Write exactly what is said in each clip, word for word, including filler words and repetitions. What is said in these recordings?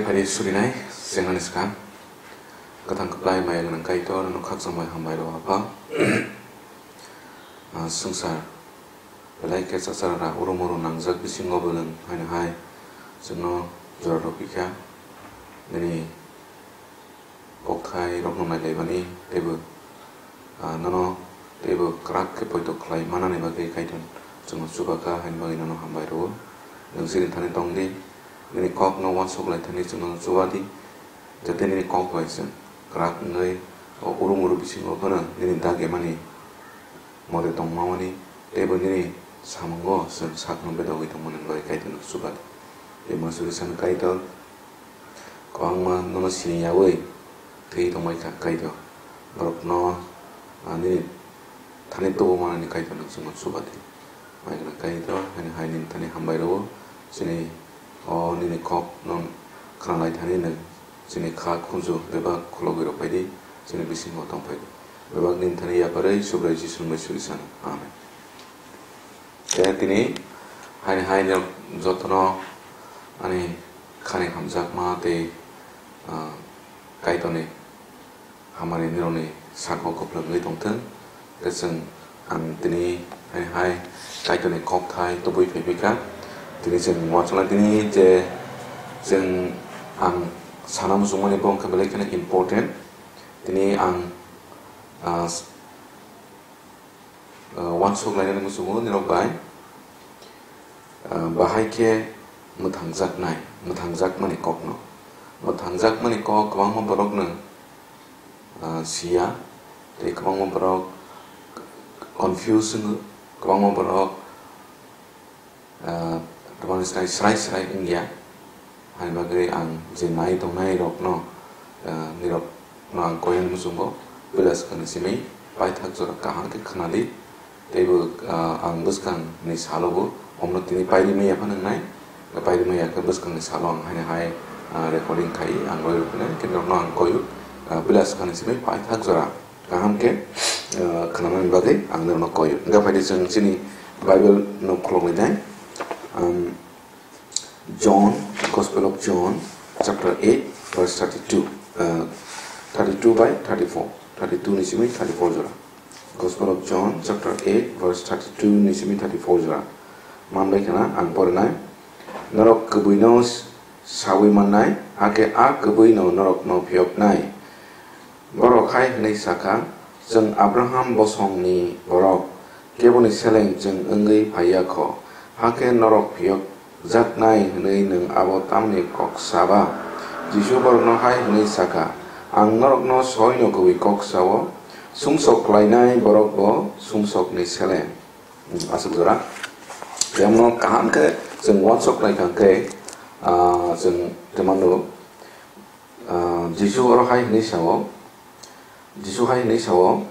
Phari surinai chengnani swkang. Kwthang kwplai maya gwnang Kaitor, nono khakchangmai hambai rw Apha. Ah, swngchar belai khe chachara urum uru nangjak bisingo bo nwng haino hai chwngno jora rw phi kha. Nini kokthai rokno nailaimani teibo, ah, nono teibo kwrak khe poito khlai manani bagwi Kaitor chwngno chuba kha, haini bagwi nono hambai rw-o. Nwng chini thani tong di, nini kokno uansuk lai thani chwngno chuba di, jate nini kok bai chwng kwrak wngwi o urum uru bisingo phano nini dagimani mote tongmani teibo nini samungo chwng sakno bedogwi tongmani bagwi Kaitorno chuba di. Tei Mansuri sani Kaitor, kwbangma nono sini yaui thwi tongbai kha Kaitor. Borokno, ah, nini thani tubu manani Kaitor nwng chwngno chuba di. Mai gwnang Kaitor, haini hai nini thani hambai rw-o. Chini o nini kokno khna lai thani nwng chini kha khunju bebak khulogwi rw phai di, chini bisingo tong phai di. Bebak nini thani yakarwi Subrai Jisu ni bai suri sano. Amen. Tei tini haini hai nirok jotono ani khani hamjakma tei, ah, Kaitorni hamari nirokni saka o kwplwngwi tongthwng. Tei chwng ang tini haini hai Kaitorni kokthai tubui phaiphikha. Tini chwng uansuknai tini je chwng ang sana muchungmani bo wngkha belai kheno important. Tini ang, ah, ah, uansuk lainani muchungo nirok bai, ah, bahai khe mwthangjaknai, mwthangjakmani kokno. Mwthangjakmani kok kwbangma borokno, ah, siya, tei kwbangma borok confuse wngo, kwbangma borok ah, tamo srai srai srai wngya. Haini bagwi ang je nai tongnai rokno, ah, nirokno ang koyang muchungo, puila swkangni simi paithak jora kaham khe khna di. Teibo, ah, ang bwskangni salo bo omno tini pairi maya phano wngnai. Pairi maya khe bwskangni salo ang haini hai, ah, recording khai ang roi rw phinai, khe norokno ang koyuk, ah, puila swkangni simi paithak jora. Kaham khe, eh, khnamani bagwi ang nirokno koyo. Hwnkhe phaidi chwng chini Bible no khuloknai nai. Um, John, Gospel of John, chapter eight, verse thirty-two, eh, thirty-two by thirty-four, thirty-two ni simi thirty-four jora. Gospel of John, chapter eight, verse thirty-two ni simi thirty-four jora. Manbai khna ang porinai. Norok kwbwino saui mannai, hakhe a kwbwino norokno phiyoknai. Borok hai hwnwi sa kha, "Chwng Abraham bosongni borok, keboni seleng chwng wngwi phai ya kho, hakhe norok phiyokjaknai hwnwi nwng abo tamni kok sa ba?" Jisu borokno hai hwnwi sa kha, "Ang norokno soino kubui kok sa-o, sumsok klainai borok bo sumsokni seleng." Hmm, aswk jora. Tei omo kaham khe chwng uansuk nai kha khe, ah, chwng tei mano, Ah, Jisu oro hai hwnwi sa-o, Jisu hai hwnwi sa-o,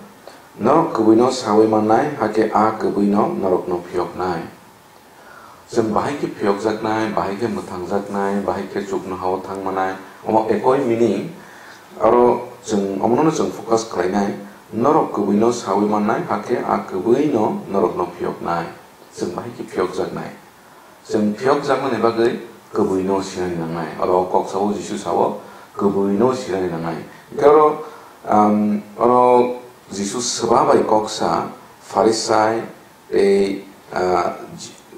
"Norok kwbwino saui mannai, hakhe a kwbwino norokno phiyoknai." Chwng bahai khe phiyokjaknai, bahai khe mwthangjaknai, bahai khe chuknoha o thang manai, omo ekoi meaning. Aro chwng omono chwng focus khlainai, "Norok kwbwino saui mannai, hakhe a kwbwino norokno phiyoknai." Chwng bahai khe phiyokjaknai. Chwng phiyokjakmani bagwi kwbwino sinani nangnai. Oro kok sao, Jisu sao, kwbwino sinani nangnai. Hwnkhe oro, um, oro Jisu swba bai kok sa, Pharisai tei, ah,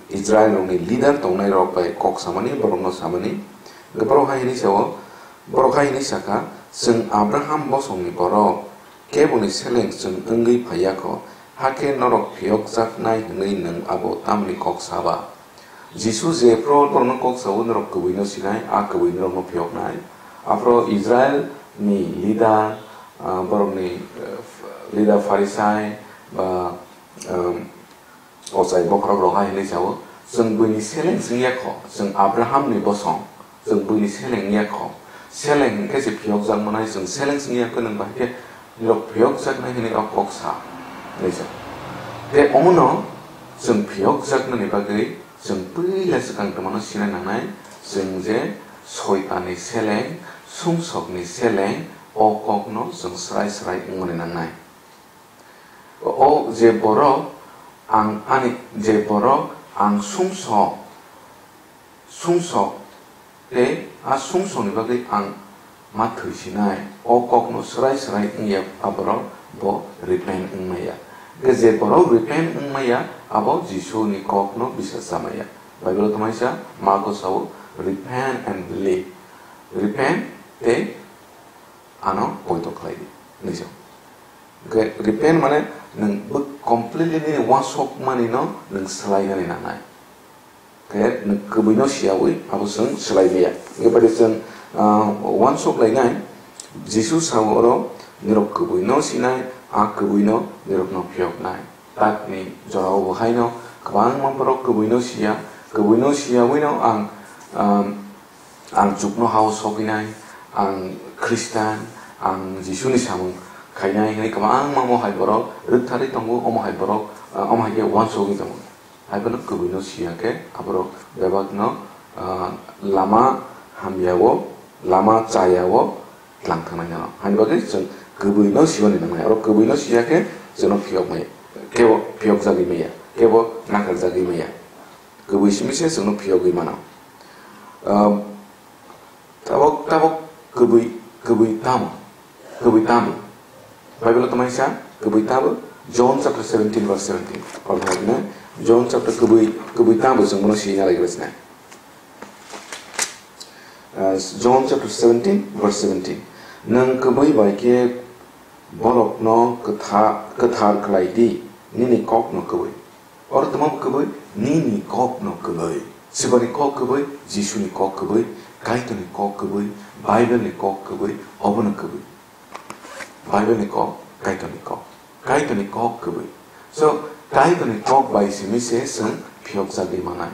Israel rokni leader tongnai rok bai kok samani, borokno samani. Hwnkhe borok hai hwnwi sao, borok hai hwnwi sa kha, "Chwng Abraham bosongni borok, keboni seleng chwng wngwi phai ya kho, hakhe norok phiyokjaknai hwnwi nwng abo tamni kok sa ba?" Jisu jephru borokno kok sao, "Norok kwbwino sinai, a kwbwi norokno phiyoknai." Aphuru Israel ni leader, ah, borokni, eh, leader Pharisai ba, um, ochai bokhorok rok hai hwnwi sao, "Chwng buini seleng chwng ya kho, chwng Abraham ni bosong, chwng buini seleng ya kho." Seleng hwnkhe se phiyokjak manai, chwng seleng chwng ya khe nwng bahai khe Norok phiyokjaknai hwnwi o kok sa, hwnwi sa. Tei omono chwng phiyokjaknani bagwi chwng puila swkang twmano sina nangnai, chwng je Soitanni seleng, sumsokni seleng, o kokno chwng srai srai wngmani nangnai. O je borok ang ani, je borok ang sumsok, sumsok, tei a sumsokni bagwi ang ma thwi sinai. O kokno swrai swrai wngya a borok bo repent wngmaya. Hwnkhe je borok repent wngmaya, abo Jisuni kokno bisas chamaya. Bible-o tongmani sa, Marko sao, "Repent and believe." Repent tei ano poito khlai di, hinwi sa. Hwnkhe repent mane nwng bo completely nini uansukmani no nwng swlainani nangnai. Khe nwng kwbwi no siyawi abo chwng swlai maya. Hwnkhe bai chwng, ah, uansuk lainai, Jisu sao oro nirok kwbwi no sinai, a kwbwi no nirok no phiyoknai. Takni jorao bo haino kwbangma borok kwbwi no siya, kwbwi no siyawi no ang, ah, ang chukno hao sogwinai, ang Khristan, ang Jisuni samung khainai hinwi kwbangma omo hai borok rwktharwi tongo, omo hai borok, ah, omo hai khe uansugwi tongo. Hai phano kwbwino siya khe aborok bebakno, ah, lama hamyao, lama chayao tlang thangnaino. Haini bagwi chwng kwbwino siyoni nangnai. Oro kwbwino siya khe chwngno phiyokmaya, kebo phiyokjagwi maya, kebo nakarjagwi maya. Kwbwi simi se chwngno phiyogwi mano. Ah, tabok, tabok kwbwi, kwbwi tamo? Kwbwi tamo? Bible-o tongmani sa, kwbwi tamo? John chapter seventeen verse seventeen. Oro hai na, John chapter kwbwi, kwbwi tamo chwng bono sina lai gresna. Ah, John chapter seventeen verse seventeen. Nwng kwbwi bai khe borokno kwtha-, kwthar khlai di, nini kokno kwbwi. Oro tamo kwbwi, nini kokno kwbwi. Swbani kok kwbwi, Jisuni kok kwbwi, Kaitorni kok kwbwi, Bible-ni kok kwbwi, obono kwbwi. Bible-ni kok, Kaitorni kok. Kaitorni kok kwbwi. So, Kaitorni kok bai simi se chwng phiyokjagwi manai.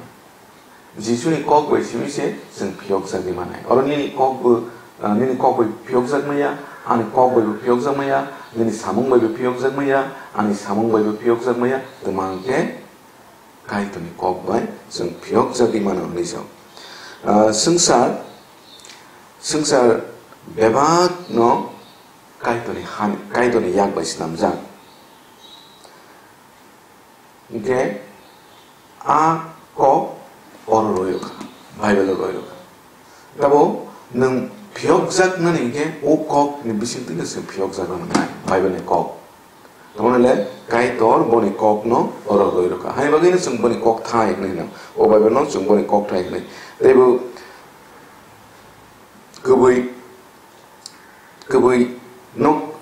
Jisuni kok bai simi se chwng phiyokjagwi manai. Oro nini kok bo, ah, nini kok bai phiyokjak maya, ani kok bai bo phiyokjak maya, nini samung bai bo phiyokjak maya, ani samung bai bo phiyokjak maya, twma hwnkhe Kaitorni kok bai chwng phiyokjagwi mano hwnwi sa. Ah, swngchar, swngchar bebakno Kaitorni han, Kaitorni yak bai snamjak. Hwnkhe a kok oro rwi rwkha, Bible-o rwi rwkha. Tabo nwng phiyokjaknani hwnkhe o kokni bisingtwino se phiyokjakna nangnai, Bible-ni kok. Tamoni le Kaitor boni kokno oro rwi rwkha. Hai bagwino chwng boni kok thai hwnwi hwno. O Bible-no chwng boni kok thai hwnwi. Teibo kwbwi, kwbwi nok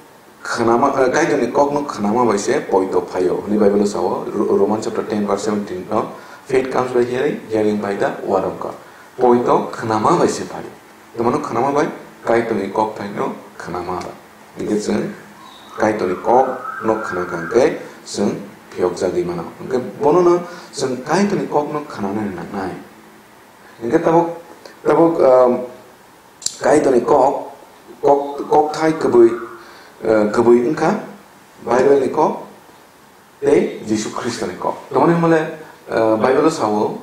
khnama, eh, Kaitorni kokno khnama bai se poito phaio hwnwi Bible-o sao, Ro-, Roman chapter ten verse seventeen-o, "Faith comes by hearing, hearing by the word of God." Poito khnama bai se phaio. Tamano khnama bai, Kaitorni kok thaino khnama bai. Hwnkhe chwng Kaitorni kokno khna kha hwnkhe chwng phiyokjagwi mano. Hwnkhe bonono chwng Kaitorni kokno khnanani nangnai. Hwnkhe tabuk, tabuk, um, Kaitorni kok, kok, kokthai kwbwi, eh, kwbwi wngkha Bible-ni kok tei Jisu Khristoni kok. Tamoni hwnmale, eh, Bible-o sao,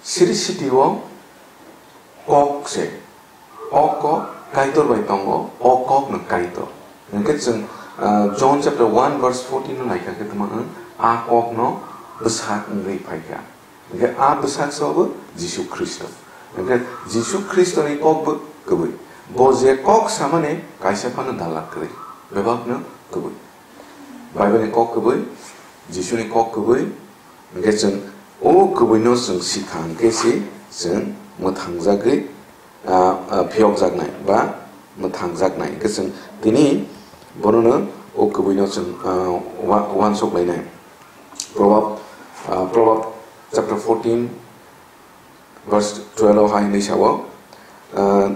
"Siri sitio kok se, o kok Kaitor bai tongo, o kokno Kaitor." Hwnkhe chwng, eh, John chapter one verse fourteen-no naikha khe tamo wng, "A kokno bwsak wngwi phaikha." Hwnkhe a bwsak se obo Jisu Khristo. Hwnkhe Jisu Khristoni kokbo kwbwi. Bo je kok samani kaisa phano dalak kwrwi. Bebakno kwbwi. Bible-ni kok kwbwi, Jisuni kok kwbwi. Hwnkhe chwng o kwbwino chwng sikha hwnkhe se chwng mwthangjagwi ah, ah, phiyokjaknai ba mwthangjaknai. Hwnkhe chwng tini bonono o kwbwino chwng, ah, wa-, uansuk lainai. Proverb, ah, Proverb chapter fourteen verse twelve o hai hwnwi sao, ah,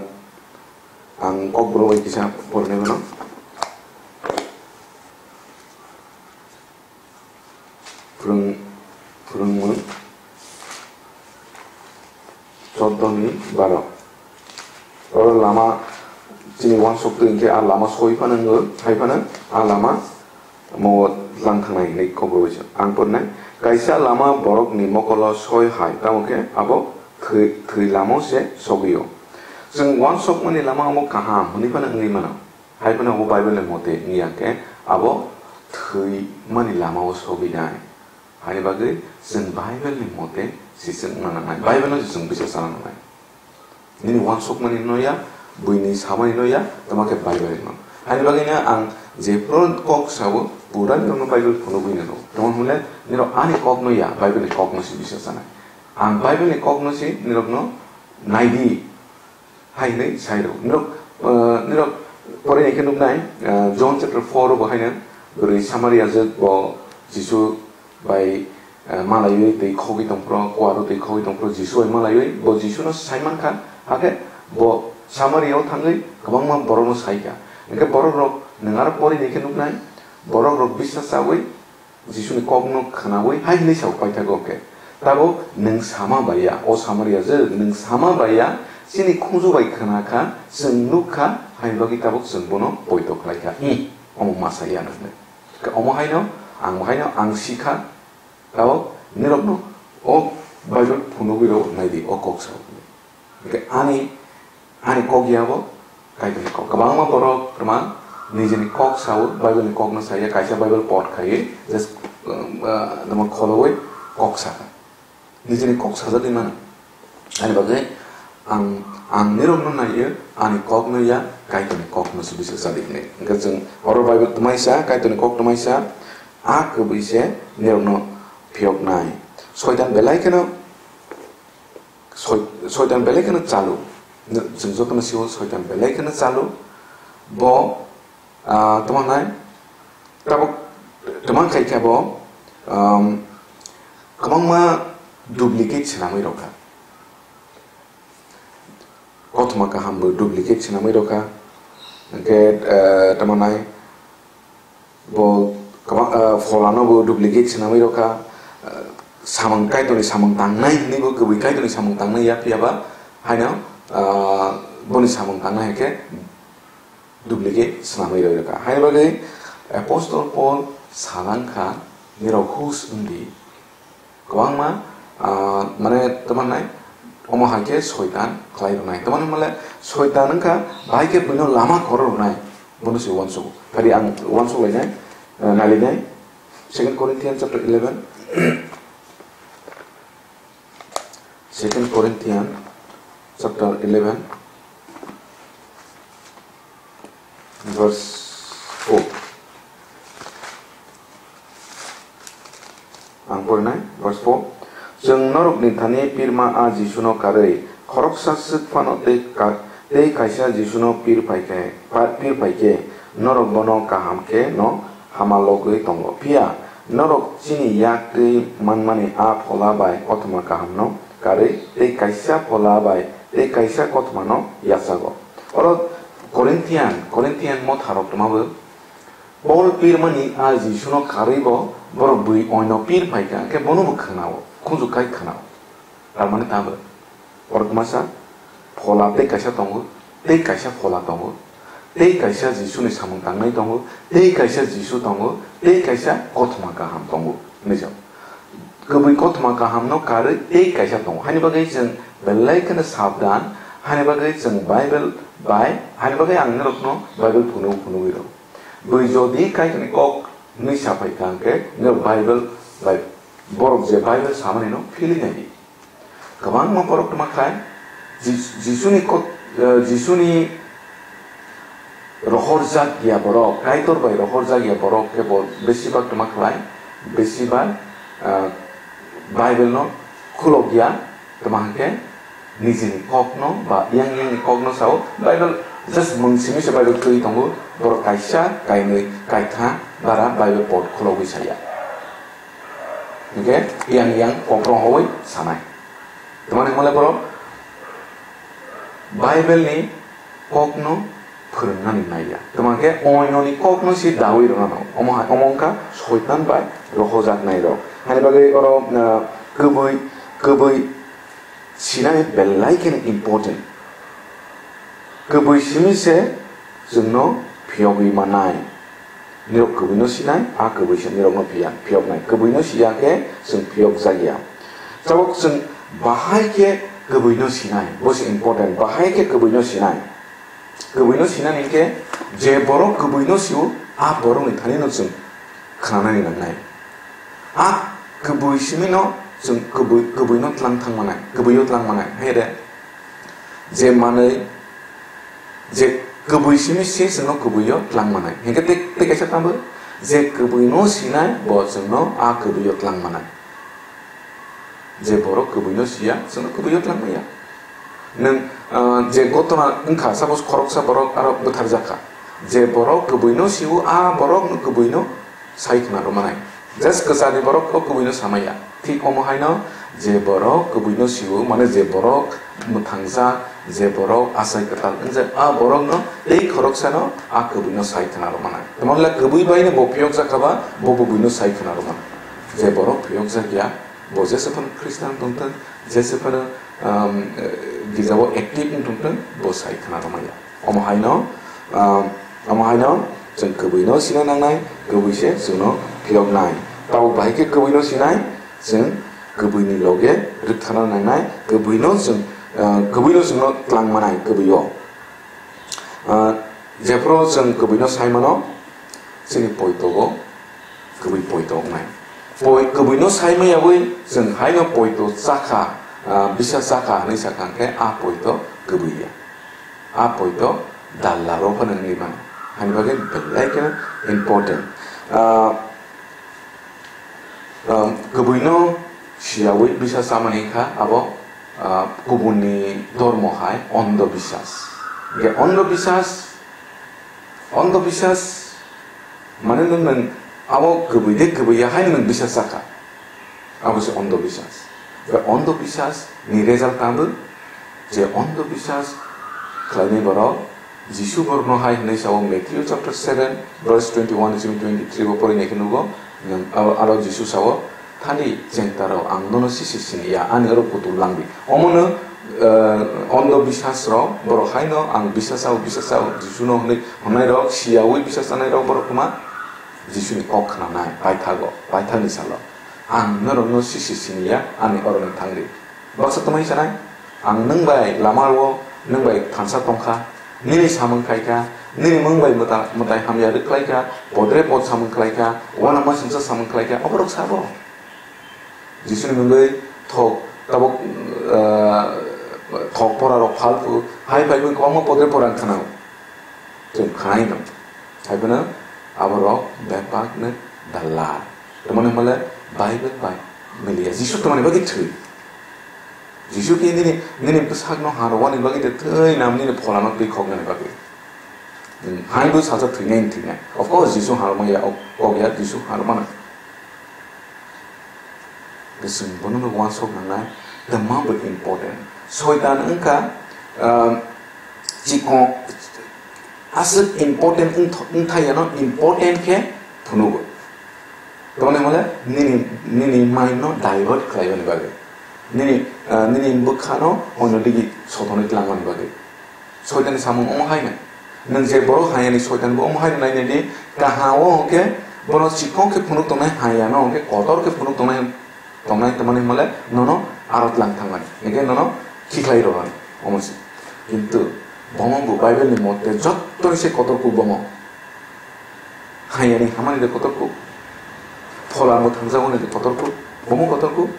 ang Kokborok bai kisa porinai mano. Phwrwng-, phwrwngmung chordo ni baro. Oro lama chini uansuk twi hwnkhe a lama soi phano wngwi, hai phano a lama omo lang thangnai hinwi Kokborok bai se. Ang porinai, kaisa lama borokni mokolo soi hai, tamo khe abo thwi, thwi lama se sogwi-o. Chwng uansukmani lama omo kaham hwnwi phano wngwi mano. Hai phano bo Bible ni mote wngya khe abo thwimani lama-o sogwi nai. Haini bagwi chwng Bible ni mote se chwng wngna nangnai, Bible no se chwng bisa sana nangnai. Nini uansukmani no ya, buini samani no ya, tamo khe Bible no. Ani bagwi no ang jephru kok sao, pura nirokno Bible phunugwi no. Tamo hwnle nirok ani kok no ya, Bible ni kok no si bisa sanai. Ang Bible ni kok no si nirokno naidi. Hai hwnwi sai rw. Nirok, eh, nirok pore khe nuknai, eh, John chapter four bo haino bwrwi Samaria jwk bo Jisu bai, eh, malaiwi twi khogwi tongphro, kuaro twi khogwi tongphro, Jisu bai malaiwi bo Jisuno sai mankha, hakhe bo Samaria o thangwi kwbangma borokno saikha. Hwnkhe borok rok nwng aro pore khe nuknai, borok rok biswas chaui Jisuni kokno khnaui hai hwnwi sao paithago khe, "Tabuk nwng sama bai ya, o Samaria jwk, nwng sama bai ya, chini khunju bai khna kha, chwng nuk kha, haini bagwi tabuk chwng bono poito khlai kha." Ih, omo masa ya nang hwnwi. Khe omo haino, ang bo haino ang si kha, tabuk nirokno o Bible phunugwi rw nai di, o kok sao. Hwnkhe ani, ani kok ya bo Kaitorni kok. Kwbangma borok kwma nijini kok sao, Bible ni kokno saya, kaisa Bible pot khaiwi, just, um, uh, tamo kholowi kok sakha. Nijini kok sajagwi mano. Ani bagwi ang, ang nirokno naiyo, ani kokno ya, Kaitorni kokno se bisa jadi hwnwi. Hwnkhe chwng oro Bible twmaisa, Kaitorni kok twmaisa, a kwbwi se nirokno phiyoknai. Soitan belai kheno Soi-, Soitan belai kheno chalu. Chwng jotono sio Soitan belai kheno chalu. Bo, ah, tamo hwnai, tabuk tamo khai khe bo, um, kwbangma duplicate swnamwi rwkha. Kothoma kaham bo duplicate swnamwi rwkha. Hwnkhe, eh, tamo hwnai, Bo kwbang, ah, pholano bo duplicate swnamwi rwkha, ah, samung Kaitorni samung tangnai hwnwi bo kwbwi Kaitorni samung tangnai ya phiya ba haino, ah, boni samung tangnai hai khe duplicate swnamwi rwi rwkha. Haini bagwi Apostle Paul sa lang kha, "Nirok hus wng di." Kwbangma, ah, mane, tamo hwnai, omo hai khe Soitan khlai rwnai. Tamo hwnmale Soitan wngkha bahai khe buino lama khoro rwnai. Bono se uansuk. Phari ang uansuk lainai, ah, nailainai. Second Corinthians chapter eleven. Second Corinthians chapter eleven. Verse four. Ang porinai, verse four. Chwng norokni thani pirma a Jisuno karwi, khoroksa swk phano tei ka-, tei kaisa Jisuno pir phai khe, pa-, pir phai khe, norok bono kaham khe no hama logwi tongo. Phiya norok chini yak twi manmani a phola bai kothoma kahamno karwi, tei kaisa phola bai, tei kaisa kothomano yachago. Oro Corinthian, Corinthian motharok twmabo Paul pirmani a Jisuno karwi bo borok bui oino pir phai kha, hwnkhe bono bo khwnao, khunju kai khwnao. Tar mani tamo oro twmasa phola tei kaisa tongo, tei kaisa phola tongo, tei kaisa Jisuni samung tangnai tongo, tei kaisa Jisu tongo, tei kaisa kothoma kaham tongo. Hinwi sa. Kwbwi kothoma kahamno karwi tei kaisa tongo. Haini bagwi chwng belai kheno sabdan, haini bagwi chwng Bible bai, haini bagwi ang norokno Bible phunuk phunugwi rw. Bui jodi Kaitorni kok hwnwi sa phai kha hwnkhe, norok Bible bai, borok je Bible samani no philwi nai di. Kwbangma borok tongma khlai, Jis-, Jisuni kok, eh, Jisuni rohorjak ya borok, Kaitor bai rohorjak ya borok khe bo besibak tongma khlai, besibak, eh, Bible no khulok ya, tongma hwnkhe nijini kok no ba yang yang ni kok no sao, Bible just mung simi se Bible twi tongo, borok kaisa, kainwi, kaitha bara Bible pot khulogwi saya. Hwnkhe yang yang kokrong hoi sanai. Tamani hwnle borok Bible ni kokno phwrwngnani naiya. Tamang khe oinoni kokno se dawi rwnano. Omo hai, omo wngkha Soitan bai rohojaknai rok. Hani bagwi oro, ah, kwbwi, kwbwi sinani belai kheno important. Kwbwi simi se chwngno phiyogwi manai. Nirok kwbwino sinai, a kwbwi se nirokno phiya, phiyoknai. Kwbwino siya khe chwng phiyokjakya. Tabuk chwng bahai khe kwbwino sinai, bo se important. Bahai khe kwbwino sinai. Kwbwino sinani khe je borok kwbwino sio, a borokni thanino chwng khnanani nangnai. A kwbwi simino chwng kwbwi, kwbwino tlang thang manai, kwbwio tlang manai. Hai de. Je manwi, je kwbwi simi se chwngno kwbwio twlang manai. Hinkhe tei, tei kaisa tamo, je kwbwino sinai bo chwngno a kwbwio twlang manai. Je borok kwbwino siya, chwngno kwbwio twlang manya. Nwng, ah, je gotona wngkha, suppose khoroksa borok aro bwtharjakha. Je borok kwbwino siwo, a borokno kwbwino sai khna rwmanai. Just kwchani borok kok kwbwino samaya. Thik omo haino je borok kwbwino siwo, mane je borok mwthangjak, je borok achai kwtal wngjak, a borokno tei khoroksano a kwbwino sai khna rwmanai. Tamoni le kwbwi baino bo phiyokjak kha ba, bo kwbwino sai khna rwmanai. Je borok phiyokjak ya, bo jesa phano Khristan tongthwng, jesa phano, um, eh, girjao active wng tongthwng, bo sai khna rwmaya. Omo haino, ah, omo haino chwng kwbwino sina nangnai, kwbwi se chwngno phiyoknai. Tabuk bahai khe kwbwino sinai, chwng kwbwini loge rwkthana nangnai, kwbwino chwng, ah, kwbwino chwngno twlang manai kwbwio. Ah, jephru chwng kwbwino sai mano, chini poitogo kwbwi poito wngnai. Poi-, kwbwino sai maya wi chwng haino poito chakha, ah, bisa chakha hwnwi sakha hwnkhe a poito kwbwi ya. A poito dalla rok phano wngwi mano. Haini bagwi belai kheno important. Ah, ah, kwbwino siyawi bisa chamani wngkha abo, ah, kubunni dormo hai ondho bisas. Hwnkhe ondho bisas, ondho bisas mane nwng, nwng abo kwbwi de kwbwi ya haino nwng bisas chakha. Abo se ondho bisas. Be ondho bisas ni result tamo je ondho bisas khlainai borok Jisu borokno hai hwnwi sao Matthew chapter seven verse twenty-one chini twenty-three bo porinai khe nugo. Nwng aro, aro Jisu sao, "Thani chengtarok, ang nono sisi sini ya, ani oro kutul langdi." Omono, eh, ondho bisas rok, borok haino ang bisas sao, bisas sao, Jisuno hwnwi hwnnairok, siyawi bisas chanairok borok kwma Jisuni kok khnanai, paithago, paithakni salo. Ang norokno sisi sini ya, ani oro nwng thangdi. Baksa twmai sanai, ang nwng bai lama o, nwng bai thansa tongkha, nini samung khaikha, nini mung bai mwta-, mwtai hamya rwkhlaikha, podre pod samung khlaikha, uanama singsa samung khlaikha, oborok sabo. Jisuni mungwi thok, tabuk, ah, thok pora rok phaltu, hai phaiwi kwbangma podre pora wngkha nang. Chwng khanai no. Hai phano aborok bebak no dalal. Tamoni hwnle Bible bai miliya. Jisu tamoni bagwi thwi. Jisu khe nini, nini bwsakno harwani bagwi de thwi nam nini pholano twi khoknani bagwi. Hmm, hai bo salsa thwinai thwinai. Of course, Jisu harwma ya, kok ya, Jisu harwmano. Chwng bono no uansuk nangnai, tamo bo important. Soitan wngkha, ah, chikon, aswk important wngth-, wngthayano important khe phunugo. Tamoni hwnle nini, nini mind no divert khlaimani bagwi. Nini, ah, nini bwkhano onno digi sotonwi twlangmani bagwi. Soitanni samung omo hai no. Nwng je borok hamyani soitan bo omo hai no nainai di, kaham o hwnkhe bono chikon khe phunuk tongnai, hamyano hwnkhe kotor khe phunuk tongnai, tongnai tongmani hwnle nono aro tlang thangmani. Hwnkhe nono khiklai rwmani omo se. Kintu bomo bo Bible ni mote jottoni se kotor kuk bomo. Hamyani hamani de kotor kuk. Phola mwthangjakmani de kotor kuk. Bomo kotor kuk.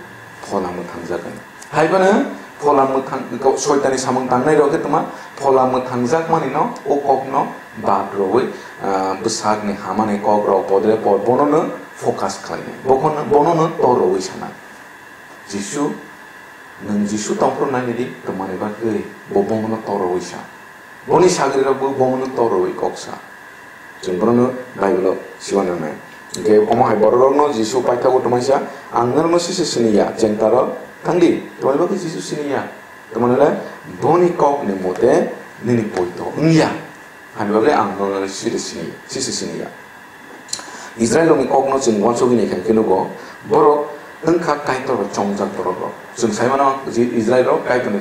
Phola mwthangjakmani. Hai phano phola mwthang, soitani samung tangnai rok khe tongma phola mwthangjakmani no o kok no bad rwui, ah, bwsakni hamani kok rok podre pod bono no focus khlainai. Bokhon-, bono no tor rwui sanai. Jisu, nwng Jisu tongphuru nainai di, tongmani bagwi bo bomono tor rwui sa. Boni sagrirokbo bomono tor rwui kok sa. Chwng bonono Bible-o siwa nangnai. Hinkhe omo hai bororokno Jisu paithago twmaisa, "Ang norokno sisi sini ya, chengtarok, thang di." Tongmani bagwi Jisu sini ya. Tongmani le boni kokni mote nini poito wng ya. Hani bagwi ang nono siri sini, sisi sini ya. Israel rokni kokno chwng uansugwi naikha khe nugo, borok wngkha Kaitor bai chongjak borok rok. Chwng sai mano je Israel rok Kaitorni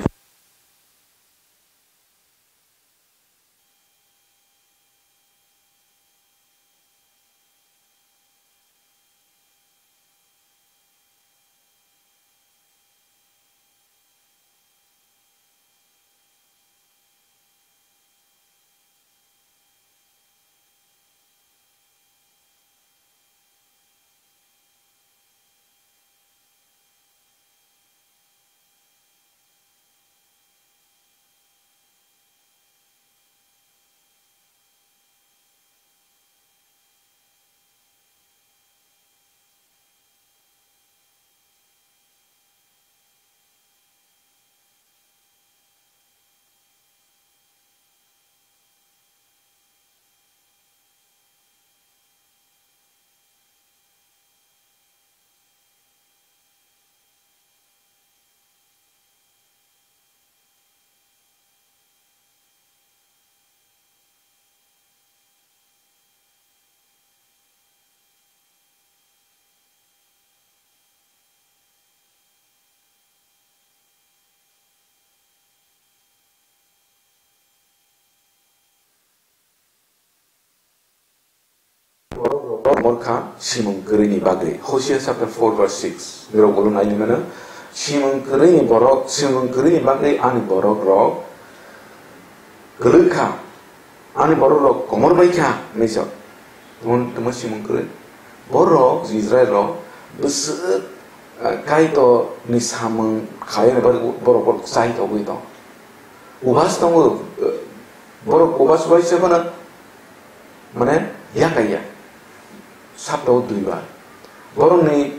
Borok morkha simung kwrwini bagwi. Hosea chapter four verse six. Nirok ulo nai mano. Simung kwrwini borok, simung kwrwini bagwi ani borok rok kwlwkha. Ani borok rok komor bai kha, hinwi sa. Tamo, tamo simung kwrwi. Borok, Israel rok, bwswk, eh, Kaitor ni samung khai, borok, borok, borok chai togwi tong. Ubas tongo, eh, borok ubas bai se phano, mane, yakaiya. Saptao duibar. Borokni,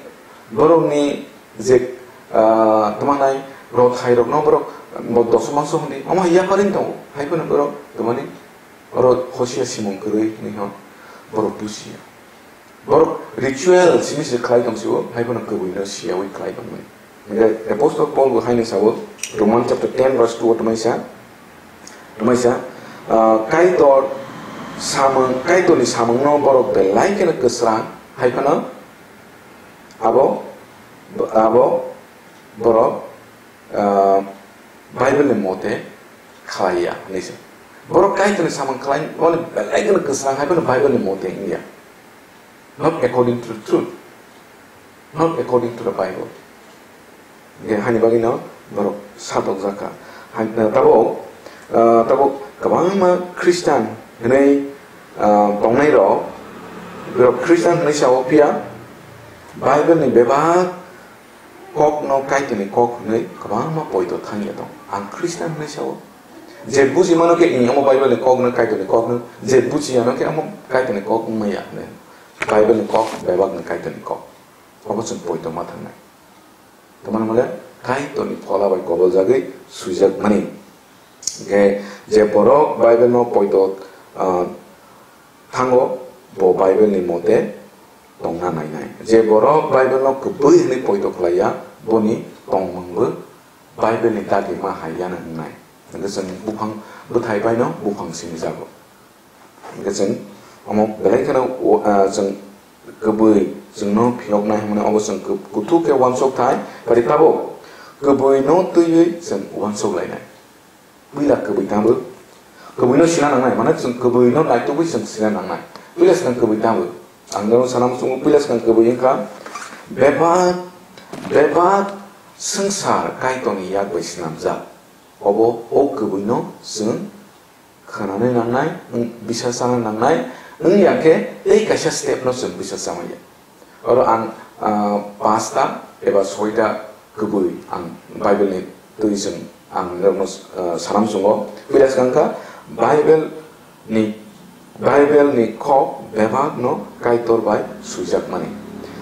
borokni je, ah, tamo nai rothai rokno borok bo doso mangso hwnwi, omo hai yapharwi tongo. Hai phano borok tamo ni oro Hosea simung kwrwi hwnwi hwn borok busia. Borok ritual simi se khlai tong sio, hai phano kwbwi no siyawi khlai tong mani. Hingke Apostle Paul bo haino sabo, Roman chapter ten verse two o tamaisa, tamaisa, ah, Kaitor samung, Kaitorni samungno borok belai kheno kwsrang, hai phano abo, abo borok, ah, Bible ni mote khlaiya, hinwi sa. Borok Kaitorni samung khlai, belai kheno kwsrang, hai phano Bible ni mote wngya. Not according to the truth. Not according to the Bible. Hingke hani bagwino borok satokjak kha. Hai, eh, tabuk, eh, tabuk kwbangma Christian hinwi, eh, tongnairok, borok Christian hinwi sao, phiya Bible ni bebak kokno Kaitorni kok hinwi kwbangma poito thangya tong. Ang Christian hinwi sao. Je buji mano khe, "Ih, omo Bible ni kokno, Kaitorni kokno." Je buji yano khe, "Omo Kaitorni kok wngmaya," hinwi. Bible ni kok bebak ni Kaitor ni kok. Obo chwng poito ma thangnai. Tamani hwnle Kaitor ni phola bai koboljagwi swijak mani. Hingke je borok Bible no poito, ah, thango, bo Bible ni mote tongna nainai. Je borok Bible no kwbwi hwnwi poito khlaiya, boni tongmungbo Bible ni dagi ma hai ya wngnai. Hingke chwng buphang bwthai bai no buphang sinijago. Hingke chwng omo belai kheno, ah, chwng kwbwi chwngno phiyoknai hwnmani obo chwng kub-, kuthuk khe uansuk thai, bari tabuk kwbwino twiwi chwng uansuk lainai. Puila kwbwi tangbo, kwbwino sina nangnai, mane chwng kwbwino naitugwi chwng sina nangnai. Puila swkang kwbwi tangbo, ang nono sana muchungo, puila swkang kwbwi wngkha bebak, bebak swngchar Kaitorni yak bai swnamjak. Obo o kwbwino chwng khwnanai nangnai, wng-, bisa chana nangnai, wngya khe tei kaisa step no chwng bisa chamaya. Oro ang, ah, pasta eba soita kwbwi ang Bible ni twi chwng ang norokno, ah, sanam chwngo. Pila swkang kha Bible ni, Bible ni kok bebak no Kaitor bai swijak mani.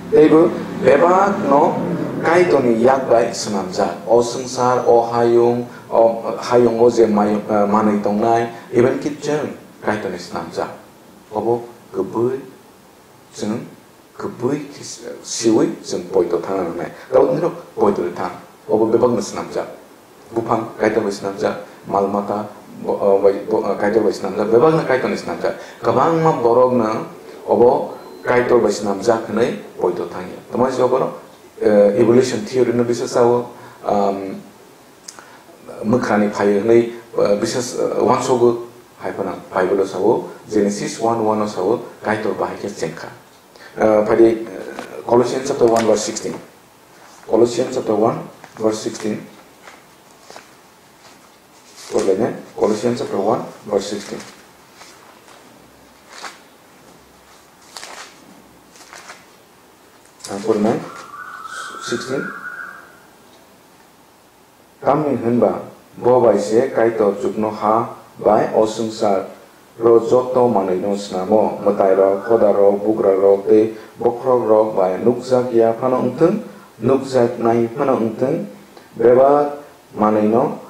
Teibo bebak no Kaitor ni yak bai swnamjak. O swngchar, o hayung, o hayungo je may-, ah, manwi tongnai, even ki chwng Kaitor ni swnamjak. Obo kwbwi chwng kwbwi khe siwi chwng poito thangna nangnai. Tabuk nini poito ni thang. Obo bebak no swnamjak. Buphang Kaitor bai swnamjak, mal mata bo, ah, bai, bo, ah, Kaitor bai swnamjak, bebak no Kaitor ni swnamjak. Kwbangma borok no obo Kaitor bai swnamjak hwnwi poito thangya. Tamo se obo no, eh, evolution theory no bisa sao, um, mwkhrani phaio hwnwi, eh, bisa, eh, uansogo hai phano Bible o sao, Genesis one one o sao, Kaitor bahai khe chengkha. Eh, phaidi, eh, Colossians chapter one verse sixteen. Colossians chapter one verse sixteen. Porlaina, Colossians chapter one verse sixteen. Ang pornai sixteen. Tamni hwnba bo bai se Kaitor chuknoha bai o swngchar ro joto manwino snamo, mwtairok, hodarok, bugrarok tei bokhorokrok bai nukjak ya phano wngthung, nukjaknai phano wngthung, bebak manwino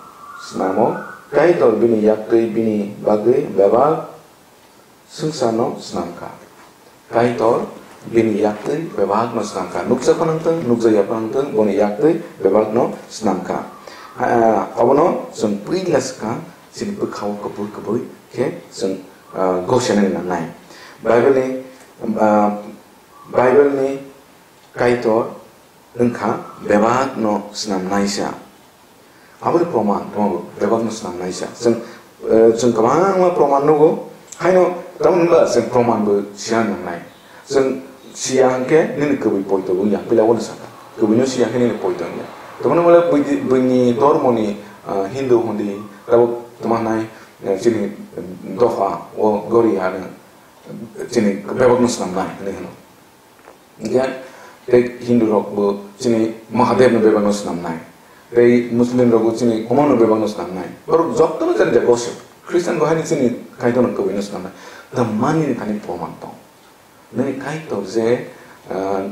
snamo. Kaitor bini yaktwi bini bagwi bebak swngcharno snamkha. Kaitor bini yaktwi bebakno snamkha. Nukjak phano wngthung, nukjakya phano wngthung, boni yaktwi bebakno snamkha. Ah, obono chwng puila swkang chini bwkhao kubui kubui khe chwng, ah, gosenani nangnai. Bible ni, ah, Bible ni Kaitor wngkha bebakno snamnaisa. Aboni proman, tamo bebakno snamnaisa. Chwng, eh, chwng kwbangma proman nugo. Haino, tamo hwnba chwng proman bo sina nangnai. Chwng siya hwnkhe nini kwbwi poito wngya, puila wngya saka. Kwbwino siya hwnkhe nini poito wngya. Tamoni mole buini dormoni, ah, Hindu hwndi, tabuk tamo nai, eh, chini dopha o gori ano chini bebakno swnamnai hwnwi hwno. Hwnkhe tei Hindu rok bo chini Mahadev no bebakno swnamnai. Tei Muslim rok bo chini omono bebakno swnamnai. Borok jotono jani jani gossip. Christian bo haino chini Kaitorno kwbwino swnamnai. Tamani ni thani proman tong. Nini Kaitor je, ah,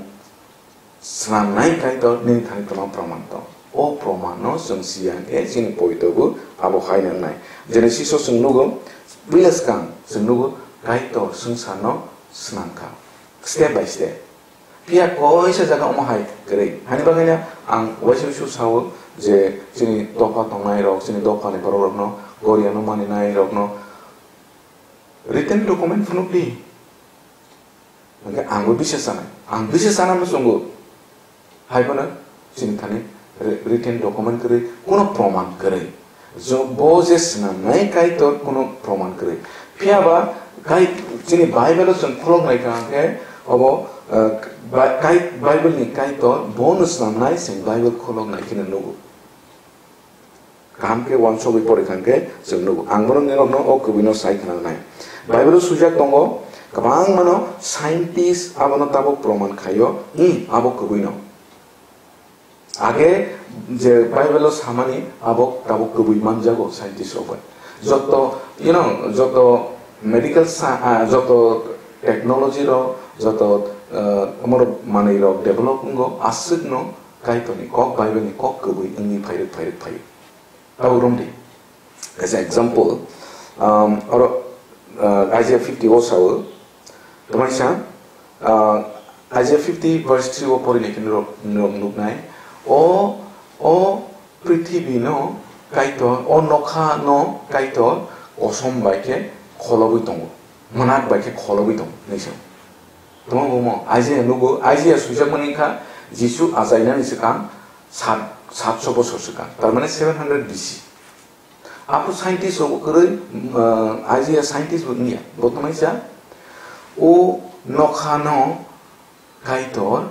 swnamnai Kaitor nini thani kwbang proman tong. O proman no chwng siya hwnkhe chini poito bo abo hai nangnai. Genesis o chwng nugo, puila swkang chwng nugo Kaitor swngcharno swnamkha. Step by step. Phiya koisa jaga omo hai kwrwi. Hani bagwino ang uaisa uaisa sao je chini dopha tongnai rok, chini dophani borok rokno, goriano maninai rokno written document phunukdi. Hwnkhe angbo bisa sanai. Ang bisa sana muchungo. Hai phano chini thani wri-, written document kwrwi, kuno proman kwrwi. Jo-, bo je swnamnai Kaitor kuno proman kwrwi. Phiya ba kai-, chini Bible o chwng khulok nai kha hwnkhe obo, eh, Bi-, kai-, Bible ni Kaitor bono swnamnai chwng Bible khulok nai kheno nugo. Kaham khe uansugwi pori kha hwnkhe chwng nugo. Ang bono norokno o kwbwino sai khna nai. Bible o swijak tongo, kwbangmano scientist abono tabuk proman khaio, "Hmm, abo kwbwino." Age je Bible o samani abo tabuk kwbwi manjago scientist rok bai. Joto, you know, joto medical sa-, ah, joto technology rok, joto, ah, omorok manwi rok develop wngo, aswkno Kaitorni kok, Bible ni kok kwbwi wngwi phairwk, phairwk, phaio. Tabuk romdi. As an example, um, oro, uh, Isaiah fifty o sao, tamaisa, uh, Isaiah fifty verse three o pori nai khe norok, norok nuknai. O, o prithibi no Kaitor, o nokha no Kaitor kosom bai khe kholobwi tongo. Mwnak bai khe kholobwi tongo, hinwi sa. Tamo bo mo, Isaiah nugo, Isaiah swijak mani kha, Jisu achainani swkang sat, satso bosor swkang, tar mane seven hundred B C. Aphuru scientist rok kwrwi, uh, Isaiah scientist bo wngya, bo tamo sa, o nokha no Kaitor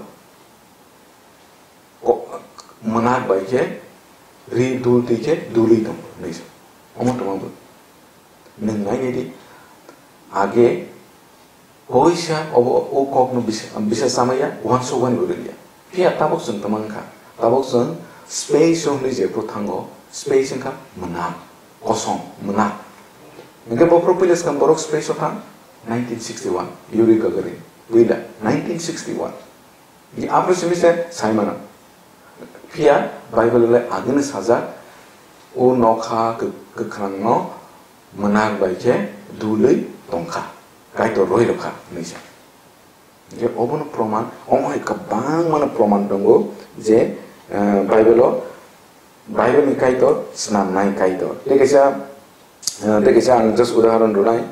ko-, mwnak bai khe ri dul twi khe dulwi tongo, hinwi sa. Omo tamo bo. Nwng nainai di, age koisa obo o kokno bisa, bisa chamaya, uansukmani bo rwliya. Phiya tabuk chwng tamo wngkha, tabuk chwng space o hinwi jephru thango, space wngkha mwnak, kosom, mwnak. Hwnkhe bophuru puila swkang borok space o thang, nineteen sixty-one, Yuri Gagarin, puila, nineteen sixty-one. Aphuru simi se sai mano. Phiya Bible le agini sajak, o nokha kwk-, kwkhwrangno mwnak bai khe dulwi tongkha, Kaitor roi rokha hinwi sa. Hwnkhe obono proman, omo hai kwbangmano proman tongo je, eh, Bible o, Bible ni Kaitor, swnamnai Kaitor. Tei kaisa, eh, tei kaisa ang just udahoron rwnai,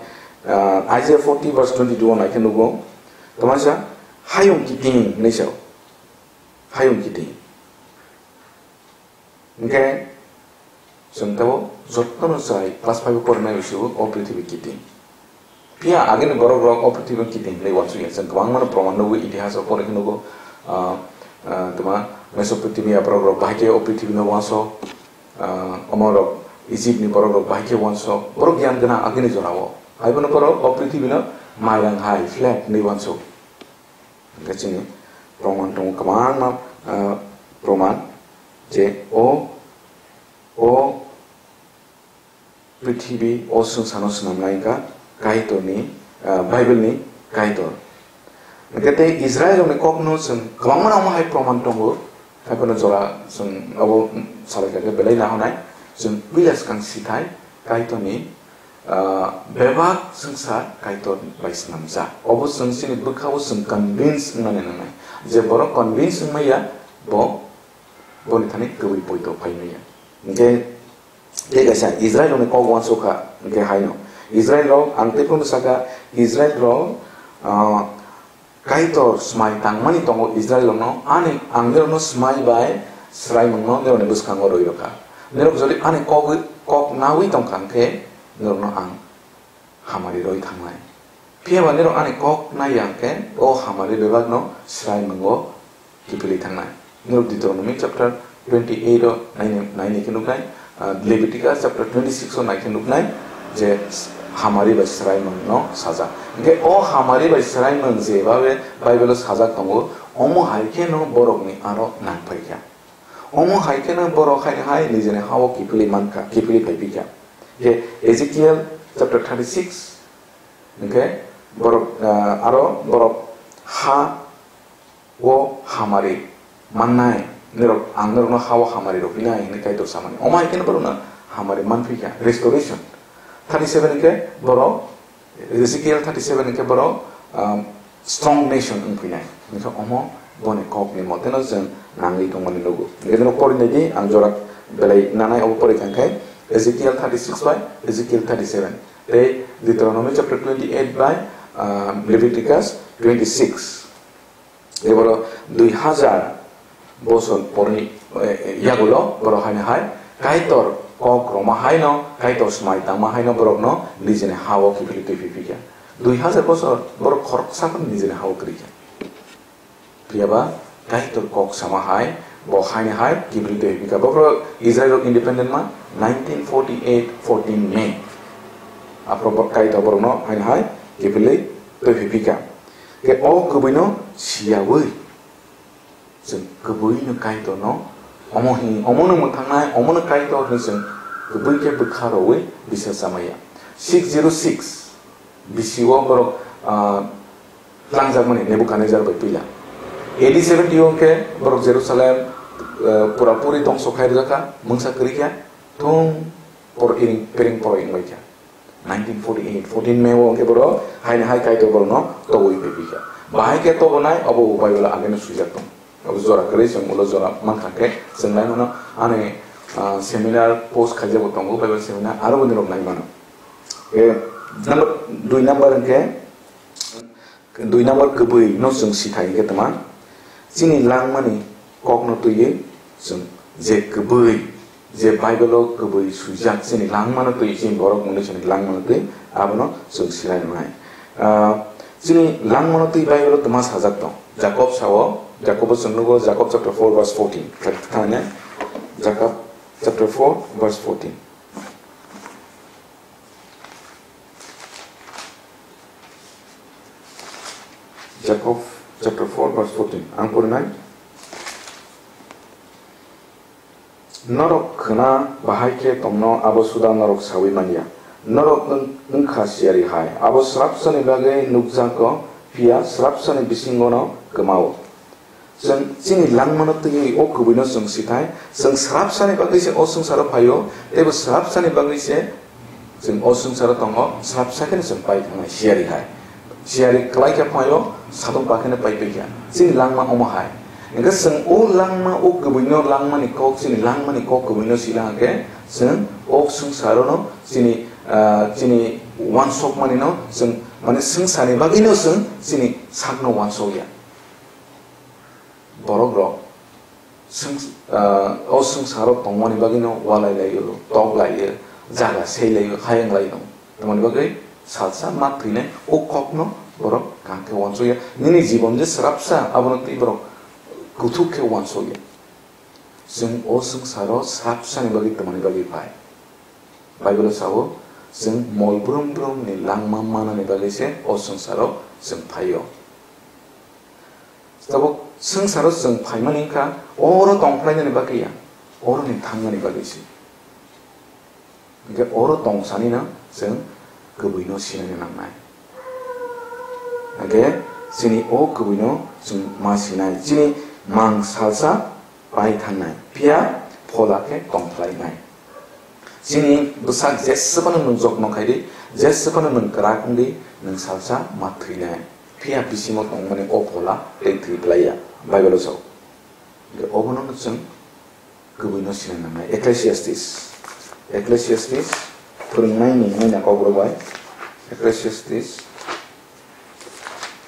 eh, Isaiah forty verse twenty-two o naikhe nugo, tamo sa, "Hayung kiting," hinwi sa. Hayung kiting. Hwnkhe chwng tabo jotono chwrai class five o porinai bwswk o prithibi kiting. Phiya agini borok rok o prithibi kiting hinwi uansukya. Chwng kwbangmano proman nugo, itihas o pore khe nugo, ah, ah, tma Mesopotamia borok rok bahai khe o prithibi no uansuk, ah, omo rok Egypt ni borok rok bahai khe uansuk. Borok giyan gwnang agini jora o. Haiphano borok o prithibi no mairang hai flat hinwi uansuk. Hwnkhe chini proman tongo kwbangma, ah, proman je o, o prithibi o swngcharno swnamnai wngkha Kaitorni, ah, Bible ni Kaitor. Hwnkhe tei Israel rokni kokno chwng kwbangma omo hai proman tongo. Haiphano jora chwng abo salai kha khe belai nahonai. Chwng puila swkang sithai Kaitorni, ah, bebak swngchar Kaitor bai swnamjak. Obo chwng chini bwkhao chwng convince wngnani nangnai. Je borok convince wngmaya, bo, boni thani kwbwi poito phai maya. Hwnkhe tei kaisa Israel rokni kok uansuk kha, hwnkhe haino Israel rok, ang tei phano sakha, Israel rok, ah, Kaitor swmai tangmani tongo Israel rokno, ani ang nirokno swmai bai swraimungno nirokni bwskango rwi rwkha. Nirok jodi ani kok, kok naui tongkha hwnkhe nirokno ang hamari rwi thangnai. Phiya ba nirok ani kok nai ya hwnkhe o hamari bebakno swraimwngo kiphilwi thangnai. Nirok Deuteronomy chapter twenty-eight o naini, naini khe nuknai, ah, Leviticus chapter twenty-six o nai khe nuknai je hamari bai swraimwngno sajak. Hwnkhe o hamari bai swraimwng je babe Bible o sajak tongo, omo hai kheno borokni aro nangphaikha. Omo hai kheno borok haino hai nijini ha-o kiphilwi mankha, kiphilwi phaiphikha. Je Ezekiel chapter thirty-six, hwnkhe borok, ah, aro borok ha-o hamari mannai, nirok, ang norokno ha-o hamari rwphinai hwnwi Kaitor samani. Omo hai kheno borokno hamari manphikha, restoration. Thirty-seven hwnkhe borok Ezekiel thirty-seven hwnkhe borok, um, strong nation wngphinai. Hwnkhe omo boni kokni moteno chwng nangwi tongmani nugo. Hwnkhe norok pori naidi, ang jora belai nanai obo pori kha hwnkhe Ezekiel thirty-six bai Ezekiel thirty-seven. Tei Deuteronomy chapter twenty-eight bai, um, Leviticus twenty-six. Eboro dui hajar bosor porni, eh, yagulo borok haino hai Kaitor kok rwma haino, Kaitor swmai tangma haino borokno nijini ha-o kiphilwi twi phiphikha. Dui hajar bosor borok khoroksa phano nijini ha-o kwrwikha. Phiyaba Kaitor kok sama hai bo haino hai kiphilwi twi phiphikha. Bokhorok Israel rok independent ma nineteen forty-eight fourteen May. Aphuru bo Kaitor borokno haino hai kiphilwi twi phiphikha. Khe o kwbwino siyaui chwng kwbwino Kaitorno omo hin, omono mwthangnai, omono Kaitor hwnwi chwng kwbwi khe bwkha rwui bisa chamaya. Six zero six B C o borok, ah, tlangjakmani Nebukadnezzar bai puila. A D seventy o khe borok Jerusalem, ah, pura puri dongso khai rwjakha, mungsa kwrwi kha, thung por iring, pering poroi wngbai kha. Nineteen forty-eight, fourteen May o hwnkhe borok haino hai Kaitor borokno tobwi phaiphikha. Bahai khe tobonai, obo bo Bible o ageno swijak tong. Obo jora kwrwi chwng ulo jora mankha khe chwng nai mano ani, ah, seminar post khaijakbo tongo, Bible seminar, aro bo nirok nai mano. Eh, number, dui number hwnkhe, Dui number kwbwi no chwng si thai hwnkhe tma? Chini langmani kokno twiwi chwng je kwbwi, je Bible o kwbwi swijak chini langmano twiwi, chini borok mwnwi chini langmano twiwi abono chwng sinai rwnai. Ah, chini langmano twiwi Bible o tma sajak tong? Jakob sao, Jakob o chwng nugo, Jakob chapter four verse fourteen. Thani Jakob chapter four verse fourteen. Jakob chapter four verse fourteen. Ang porinai. Norok khna bahai khe tongno abo suda norok saui manya. Norok wng-, wngkha siyari hai. Abo srapsani bagwi nukjago, phiya srapsani bisingono kwmao. Chwng chini langmano twiwi o kwbwino chwng sithai, chwng srapsani bagwi se o swngcharo phaio, teibo srapsani bagwi se chwng o swngcharo tongo, srapsa kheno chwng pai thangnai, siyari hai. Siyari kwlai khe phaio, satung pa kheno pai paikha. Chini langma omo hai. Hwnkhe chwng o langma, o kwbwino langmani kok, chini langmani kok kwbwino sila hwnkhe chwng o swngcharono chini, ah, chini uansukmanino chwng, mane, swngcharni bagwino chwng chini sakno uansukya. Borok rok swng-, ah, o swngcharo tongmani bagwino walai laio, tok laio, jaga sei laio, hayung laio. Tamoni bagwi salsa ma thwinai o kokno borok kaham khe uansukya. Nini jibon je srapsa, abono twi borok kuthuk khe uansukya. Chwng o swngcharo srapsani bagwi tongmani bagwi phai. Bible o sao, chwng mol brum brum ni langma manani bagwi se o swngcharo chwng phaio. Tabuk swngcharo chwng phaimani wngkha, oro tongphlainani bagwi ya, oro ni thangmani bagwi se. Hwnkhe oro tong sanino chwng kwbwino sinani nangnai. Hwnkhe chini o kwbwino chwng ma sinai, chini mang salsa pai thangnai, phiya phola khe tongphlainai. Chini bwsak jeswphano nwng jotno khai di, jeswphano nwng kwrak wng di, nwng salsa ma thwinai. Phiya bisingo tongmani o phola tei thwi phlaiya, Bible o sao. Hwnkhe obono chwng kwbwino sinai nangnai. Ecclesiastes, Ecclesiastes phwrwngnaini maina kokborok bai, Ecclesiastes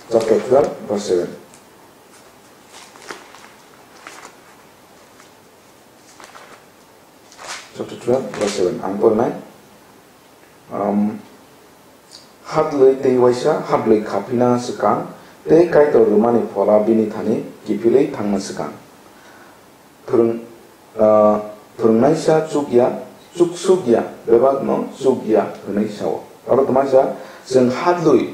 chapter twelve verse seven. Chapter twelve verse seven. Ang pornai. Um, Hadlwi tei waisa hadlwi khapina swkang, tei Kaitor rwmani phola bini thani kiphilwi thangna swkang. Phwrwng-, ah, phwrwngnaisa chukya, chuksukya, bebakno chukya hwnwi sao. Oro twmaisa chwng hadlwi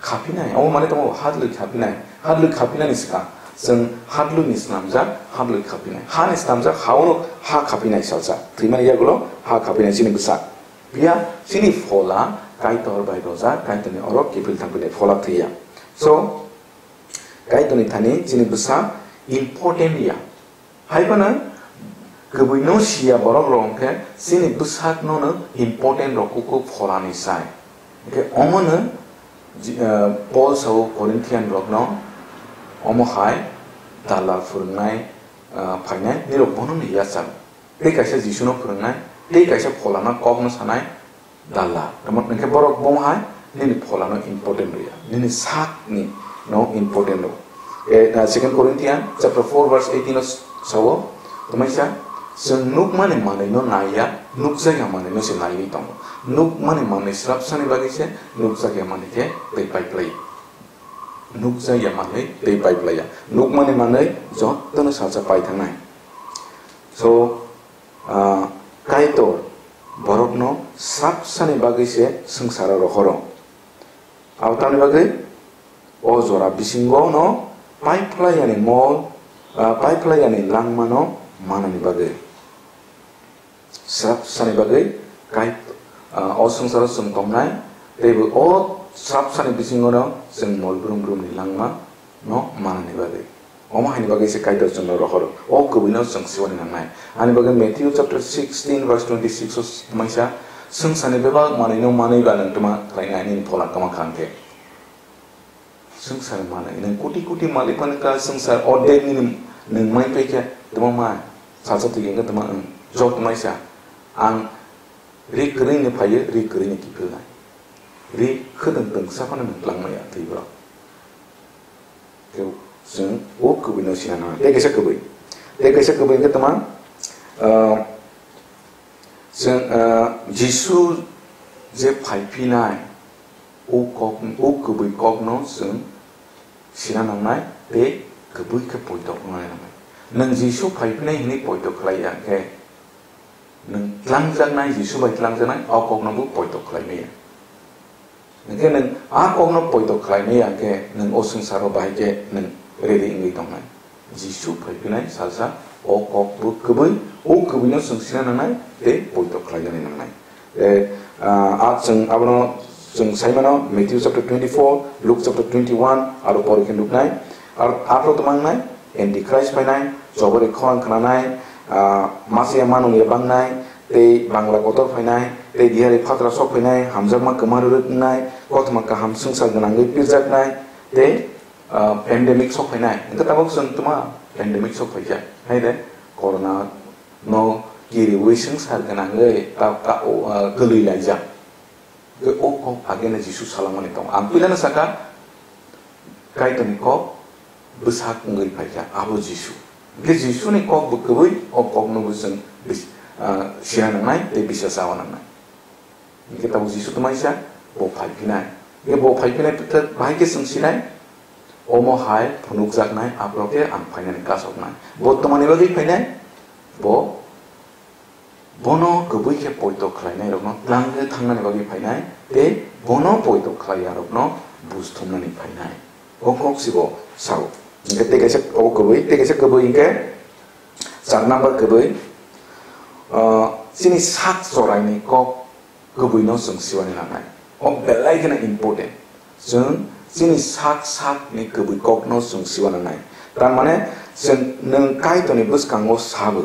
khapinai, omo manwi tongo hadlwi khapinai. Hadlwi khapinani swkang chwng hadlwini snamjak, hadlwi khapinai. Hani snamjak, ha-o ha khapinai salsa. Thwimani yagulo ha khapinai chini bwsa. Phiya chini phola Kaitor bai rojak, Kaitorni oro kiphil thangpinai phola thwiya. So, Kaitorni thani chini bwsa important ya. Hai phano kwbwino siya borok rok hwnkhe chini bwsakno no important rok kuku pholani sai. Hwnkhe omono ji-, eh, Paul sao Corinthian rokno, omo hai dalal phwrwngnai, eh, phainai nirok bono no yachago. Tei kaisa Jisuno phwrwngnai, tei kaisa pholano kokno sanai, dalla. Tamo hwnkhe borok bomo hai nini pholano important rwya, nini sakni no important rw. E, uh, Second Corinthians chapter four verse eighteen o s-, sao, twmaisa, chwng nukmani manwi no naiya, nukjakya manwi no se naiwi tongo. Nukmani manwi swrapsani bagwi se, nukjakya manwi khe tei paiplai. Nukjakya manwi tei paiplaiya. Nukmani manwi jotono salsa pai thangnai. So, ah, Kaitor borokno swrapsani bagwi se swngcharo rohoro. Abo tamni bagwi o jora bisingo no paiphlaiyani mol, ah, paiphlaiyani langmano manani bagwi. Swrapsani bagwi kai, ah, o swngcharo chwng tongnai, teibo o swrapsani bisingono chwng mol brum brumni langma no manani bagwi. Omo haini bagwi se Kaitor chwngno rohoro. O kwbwino chwng siwani nangnai. Ani bagwi Matthew chapter sixteen verse twenty-six o maisa, "Swngcharni bebak manwino manwi ba nwng twma khlainai, nini phola kwma kha hwnkhe." Swngchar manwi nwng koti koti malik manwi ka swngchar ordek nini nwng mai paikha, twma ma salsa twi hwnkhe twma, nwng jok maisa. Ang ri kwrwini phaiwi, ri kwrwini kiphilnai. Ri khwtwng twngsa phano nwng twlangmaya twi borok. Tei chwng o kwbwino sina nango. Tei kaisa kwbwi. Tei kaisa kwbwi hwnkhe twma, ah, chwng, ah, Jisu je phaiphinai, o kok, o kwbwi kokno chwng sina nangnai tei kwbwi khe poito wngnai nangnai. Nwng Jisu phaiphinai hwnwi poito khlai ya khe, nwng tlangjaknai, Jisu bai tlangjaknai, o kokno bo poito khlai maya. Hwnkhe nwng a kokno poito khlai maya khe, nwng o swngcharo bahai khe nwng ready wngwi tongnai. Jisu phaiphinai salsa o kok bo kwbwi, o kwbwino chwng sina nangnai tei poito khlainani nangnai. Tei, ah, a chwng abono chwng sai mano Matthew chapter twenty-four, Luke chapter twenty-one, aro pore khe nuknai. Aro aphuru twma wngnai, Antichrist phainai, chobori khorang khnanai, ah, masiya manung ya bangnai, tei bangla kotor phainai, tei diyari phatra sok phainai, hamjakma kwma rwrwk wngnai, kothoma kaham swngchar gwnangwi pirjaknai, tei, ah, pandemic sok phainai. Hwnkhe tabuk chwng twma pandemic sok phaikha, hai de, corona no kiriwi swngchar gwnangwi ta-, ta-, o, ah, kwlwi laijak. Hwnkhe o kok ageno Jisu salamani tongo. Ang puilano saka, Kaitorni kok bwsak wngwi phaikha, abo Jisu. Hwnkhe Jisuni kok bo kwbwi, o kokno bo chwng bis-, ah, sina nangnai tei bisa chawa nangnai. Hwnkhe tabuk Jisu twmaisa bo phaiphinai. Hwnkhe bo phaiphinai bwthwk bahai khe chwng sinai, omo hai phunukjaknai, aphuru khe ang phainani kasoknai. Bo twmani bagwi phainai, bo Bono kwbwi khe poito khlainairokno twlangwi thangnani bagwi phainai tei bono poito khlaiyarokno buj thumnani phainai. O kok se bo sao. Hwnkhe tei kaisa o kwbwi, tei kaisa kwbwi hwnkhe char number kwbwi, ah, chini sak choraini kok kwbwino chwng siwani nangnai. O belai kheno important. Chwng chini sak sakni kwbwi kokno chwng siwani nangnai. Tar mane chwng nwng Kaitorni bwskango sabo.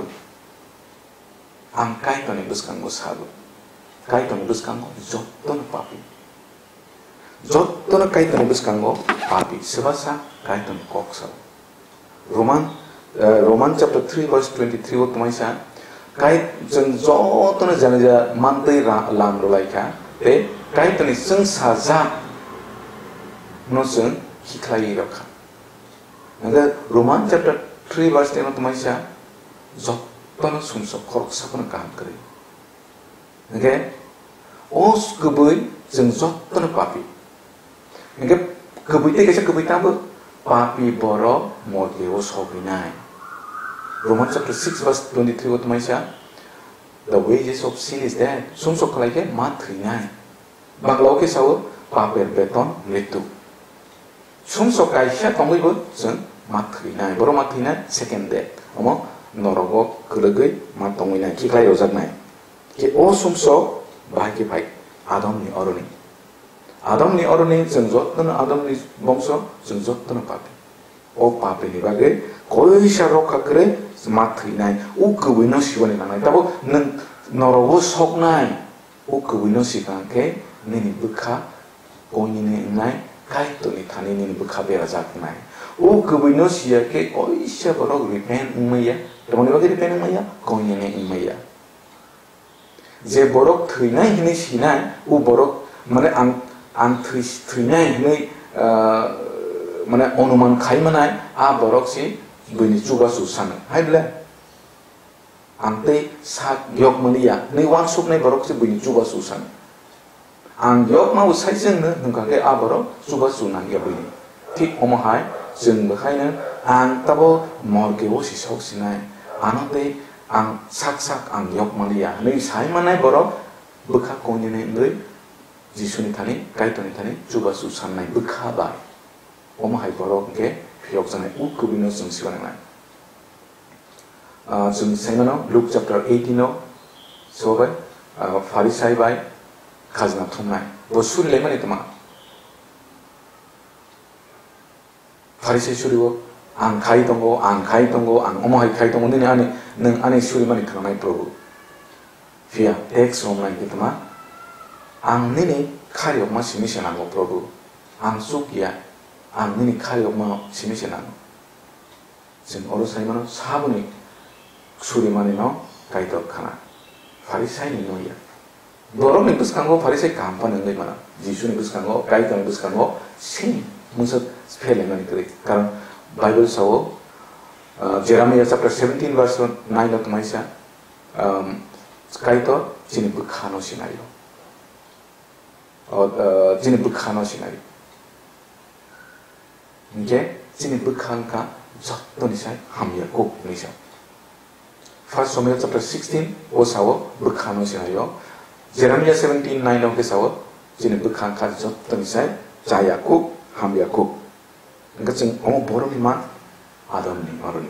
Ang Kaitorni bwskango sabo. Kaitorni bwskango jotono papi. Jotono Kaitorni bwskango papi. Swbasa Kaitorni kok sao. Roman, eh, Roman chapter three verse twenty-three o twmaisa, Kai-, chwng jotono jani ja mantwi ra-, lam rwlai kha, tei Kaitorni chwngsajak no chwng khiklaiwi rw kha. Hwnkhe Roman chapter three verse ten o twmaisa, jotono sumsok khoroksa phano kaham kwrwi. Hwnkhe o kwbwi chwng jotono papi. Hingke kwbwi tei kaisa kwbwi tamo papi borok morgeo sogwinai. Roman chapter six verse twenty-three o tongmai sa, "The wages of sin is death." Sumsok khlai khe ma thwinai. Bangla o khe sao, "Paper beton mrityu." Sumsok kaisa tongwi bo chwng ma thwinai. Borok ma thwinai second death. Omo norogo kwrwgwi ma tongwinai, khiklai rojaknai. Khe o sumsok bahai khe phai Adamni oroni. Adamni oroni chwng jottono Adamni bongso, chwng jottono papi. O papini bagwi koisa rokha kwrwi ma thwinai, o kwbwino siwani nangnai. Tabuk nwng norogo soknai, o kwbwino sikha khe nini bwkha koinene wngnai, Kaitorni thani nini bwkha berajak wngnai. O kwbwino siya khe koisa borok repent wngmaya. Tamoni bagwi repent wngmaya? Koinene wngmaya. Je borok thwinai hinwi sinai, o borok, mane, ang, ang thwi-, thwinai hinwi, ah, mane, onuman khai manai, a borok se buini chubachu sanai. Hai ble? Ang tei sak yok mani ya, hinwi uansuknai borok se buini chubachu sanai. Ang yok ma bo sai chwng no hwnkha khe a borok chubachu nang ya buini. Thik omo hai chwng bo haino ang tabo morgeo si sok sinai. Ano tei ang sak sak ang yok manliya hinwi sai mannai borok bwkha koinene wngwi Jisuni thani, Kaitorni thani chubachu sannai bwkha bai. Omo hai borok hwnkhe phiyokjaknai, o kwbwino chwng siba nangnai. Ah, chwng sai mano Luke chapter eighteen o sobai, ah, Pharisai bai khajna thumnai. Bo suri laimani tma? Pharisai suri o, "Ang khai tongo, ang khai tongo, ang omo hai khai tongo, nini ani, nwng ani suri mani khwnanai Probhu." Phiya tax romnai hwnkhe tma? "Ang nini khariyokma simi se nango Probhu. Ang chuk ya, ang nini khariyokma simi se nango." Chwng oro sai mano, saboni surimanino Kaitor khna, Pharisaini no ya. Borokni bwskango Pharisai kaham phano wngwi mano. Jisuni bwskango, Kaitorni bwskango same mungsa phelaimani kwrwi. Karon Bible sao, ah, Jeremiah chapter seventeen verse nine o tongmai sa, um, Kaitor chini bwkhano sinaio. O, ah, chini bwkhano sinaio. Hinkhe chini bwkha wngkha jottoni sai hamya kuk hinwi sa. First Samuel chapter sixteen o sao bwkhano sinaio. Jeremiah seventeen nine o khe sao chini bwkha wngkha jottoni sai chaya kuk, hamya kuk. Hinkhe chwng omo borokni ma Adamni oroni.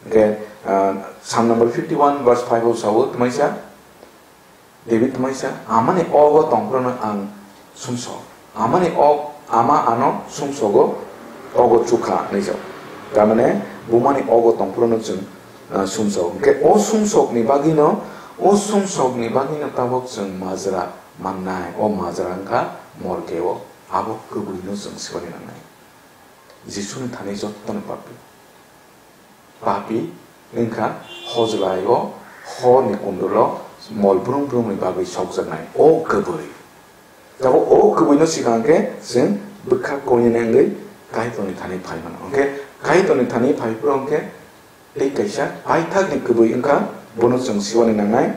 Hinkhe, ah, Psalm number fifty-one verse five o sao tmaisa, David tmaisa, "Amani ogo tongphruno ang sumsok. Amani o-, ama ano sumsogo, ogo chukha," hinwi sa. Tamane bumani ogo tongphruno chwng, ah, sumsok. Hinkhe o sumsokni bagwino, o sumsokni bagwino tabok chwng majra mannai. O majra wngkha morgeo. Abo kwbwino chwng siwani nangnai. Jisuni thani jottoni papi. Papi wngkha hojlai o horni kundulo mol brum brumni bagwi sokjaknai o kwbwi. Tabuk o kwbwino swkang khe chwng bwkha koinene wngwi Kaitorni thani phai mano. Hwnkhe Kaitorni thani phai phuru hwnkhe tei kaisa paithakni kwbwi wngkha, bono chwng siwani nangnai.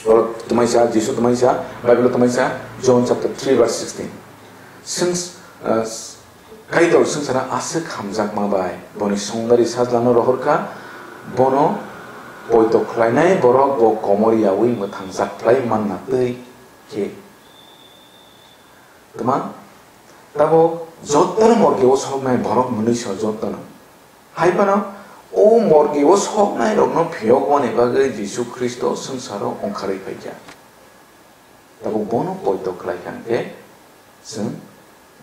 Oro tmaisa, Jisu tmaisa, Bible tmaisa, John chapter three verse sixteen. Swng, ah, Kaitor swngchara aswk hamjakma bai boni songdari sajlano rohorkha, bono poito khlainai borok bo komor yaui mwthangjak phlai manna twi khe. Tma, tabo jotono morgeo soknai borok mwnwi so jotono. Hai phano o morgeo soknairokno phiyokmani bagwi Jisu Khristo swngcharo ongkharwi phaikha. Tabuk bono poito khlai kha hwnkhe chwng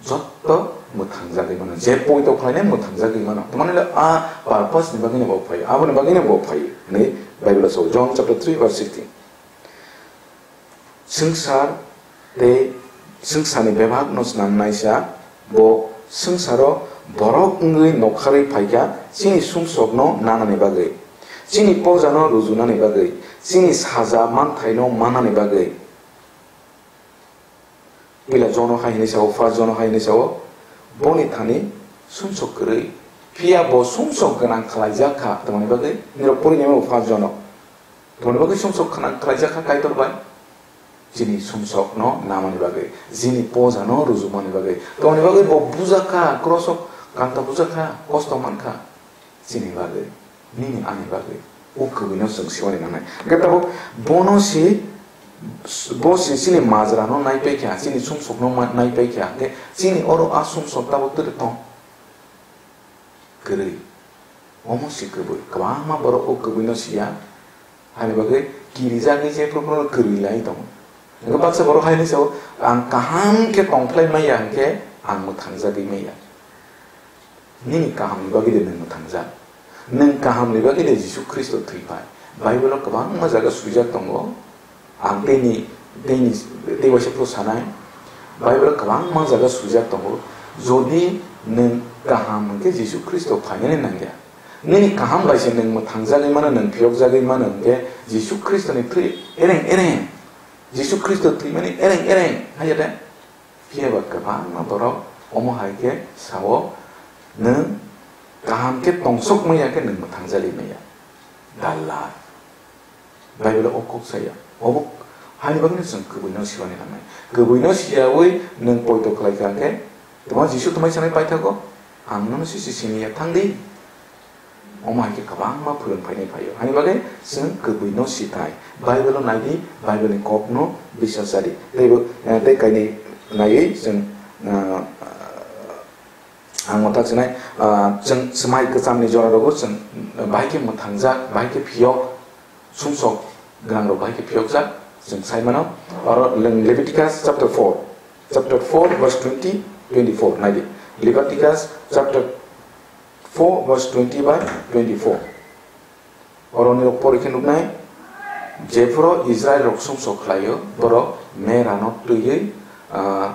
jotto mwthangjagwi mano. Je poito khlainai mwthangjagwi mano. Tamani le a purpose ni bagwino bo phaio. Aboni bagwino bo phaio. Hinwi Bible o sao. John chapter three verse sixteen. Swngchar tei swngcharni bebakno snamnaisa bo swngcharo borok wngwi nokharwi phaikha chini sumsokno nanani bagwi. Chini pojano rujunani bagwi, chini saja manthaino manani bagwi. Puila Jono hai hinwi sao, first Jono hai hinwi sao, boni thani sumsok kwrwi. Phiya bo sumsok gwnang khlaijak kha, tamoni bagwi nirok porinai mano first Jono. Tamoni bagwi sumsok gwnang khlaijak kha Kaitor bai. Chini sumsokno namani bagwi, chini pojano rujukmani bagwi. Tongni bagwi bo bujakha, krosok kanta bujakha, kosto mankha. Chini bagwi, nini ani bagwi. O kwbwino chwng siwani nangnai. Hwnkhe tabuk bono si, bo si chini majrano naipaikha, chini sumsokno ma-, naipaikha. Hwnkhe chini oro a sumsok tabuk twrwi tong. Kwrwi. Omo si kwbwi. Kwbangma borok o kwbwino siya. Hani bagwi kirijagwi je phuru phuru kwrwi lai tongo. Hwnkhe baksa borok haino sao, "Ang kaham khe tongphlai maya hwnkhe ang mwthangjagwi maya." Nini kahamni bagwi de nwng mwthangjak? Nwng kahamni bagwi de Jisu Khristo thwi phai? Bible-o kwbangma jaga swijak tongo. Ang teini, teini, tei waisa phuru sanai, Bible kwbangma jaga swijak tongo. Jodi nwng kaham hwnkhe Jisu Khristo phainani nangya. Nini kaham bai se nwng mwthangjagwi mano, nwng phiyokjagwi mano hwnkhe Jisu Khristoni thwi ereng ereng, Jisu Khristo thwimani ereng ereng, haiya de? Phiya ba kwbangma borok omo hai khe sao, nwng kaham khe tongsok maya khe nwng mwthangjagwi maya. Dallai. Bible o kok saya. Obo haini bagwi chwng kwbwino siwani nangnai. Kwbwino siyawi nwng poito khlai kha khe, tamo Jisu tongmai sanai paithago, ang nono sisi siniya thang di. Omo hai khe kwbangma phwrwng phainai phaio. Haini bagwi chwng kwbwino sitai. Bible o nai di, Bible ni kokno bisas cha di. Tei bo, eh, tei kainwi naiwi chwng, ah, ang mwthak sinai, ah, chwng swmai kwchamni jora rogo chwng bahai khe mwthangjak, bahai khe phiyok, sumsok gwnang rok bahai khe phiyokjak, chwng sai mano. Oro Le-, Leviticus chapter four, chapter four verse twenty, twenty-four nai di. Leviticus chapter four verse twenty by twenty-four. Oro nirok pori khe nuknai, jephuru Israel rok sumsok khlaio, borok merano twiwi, ah,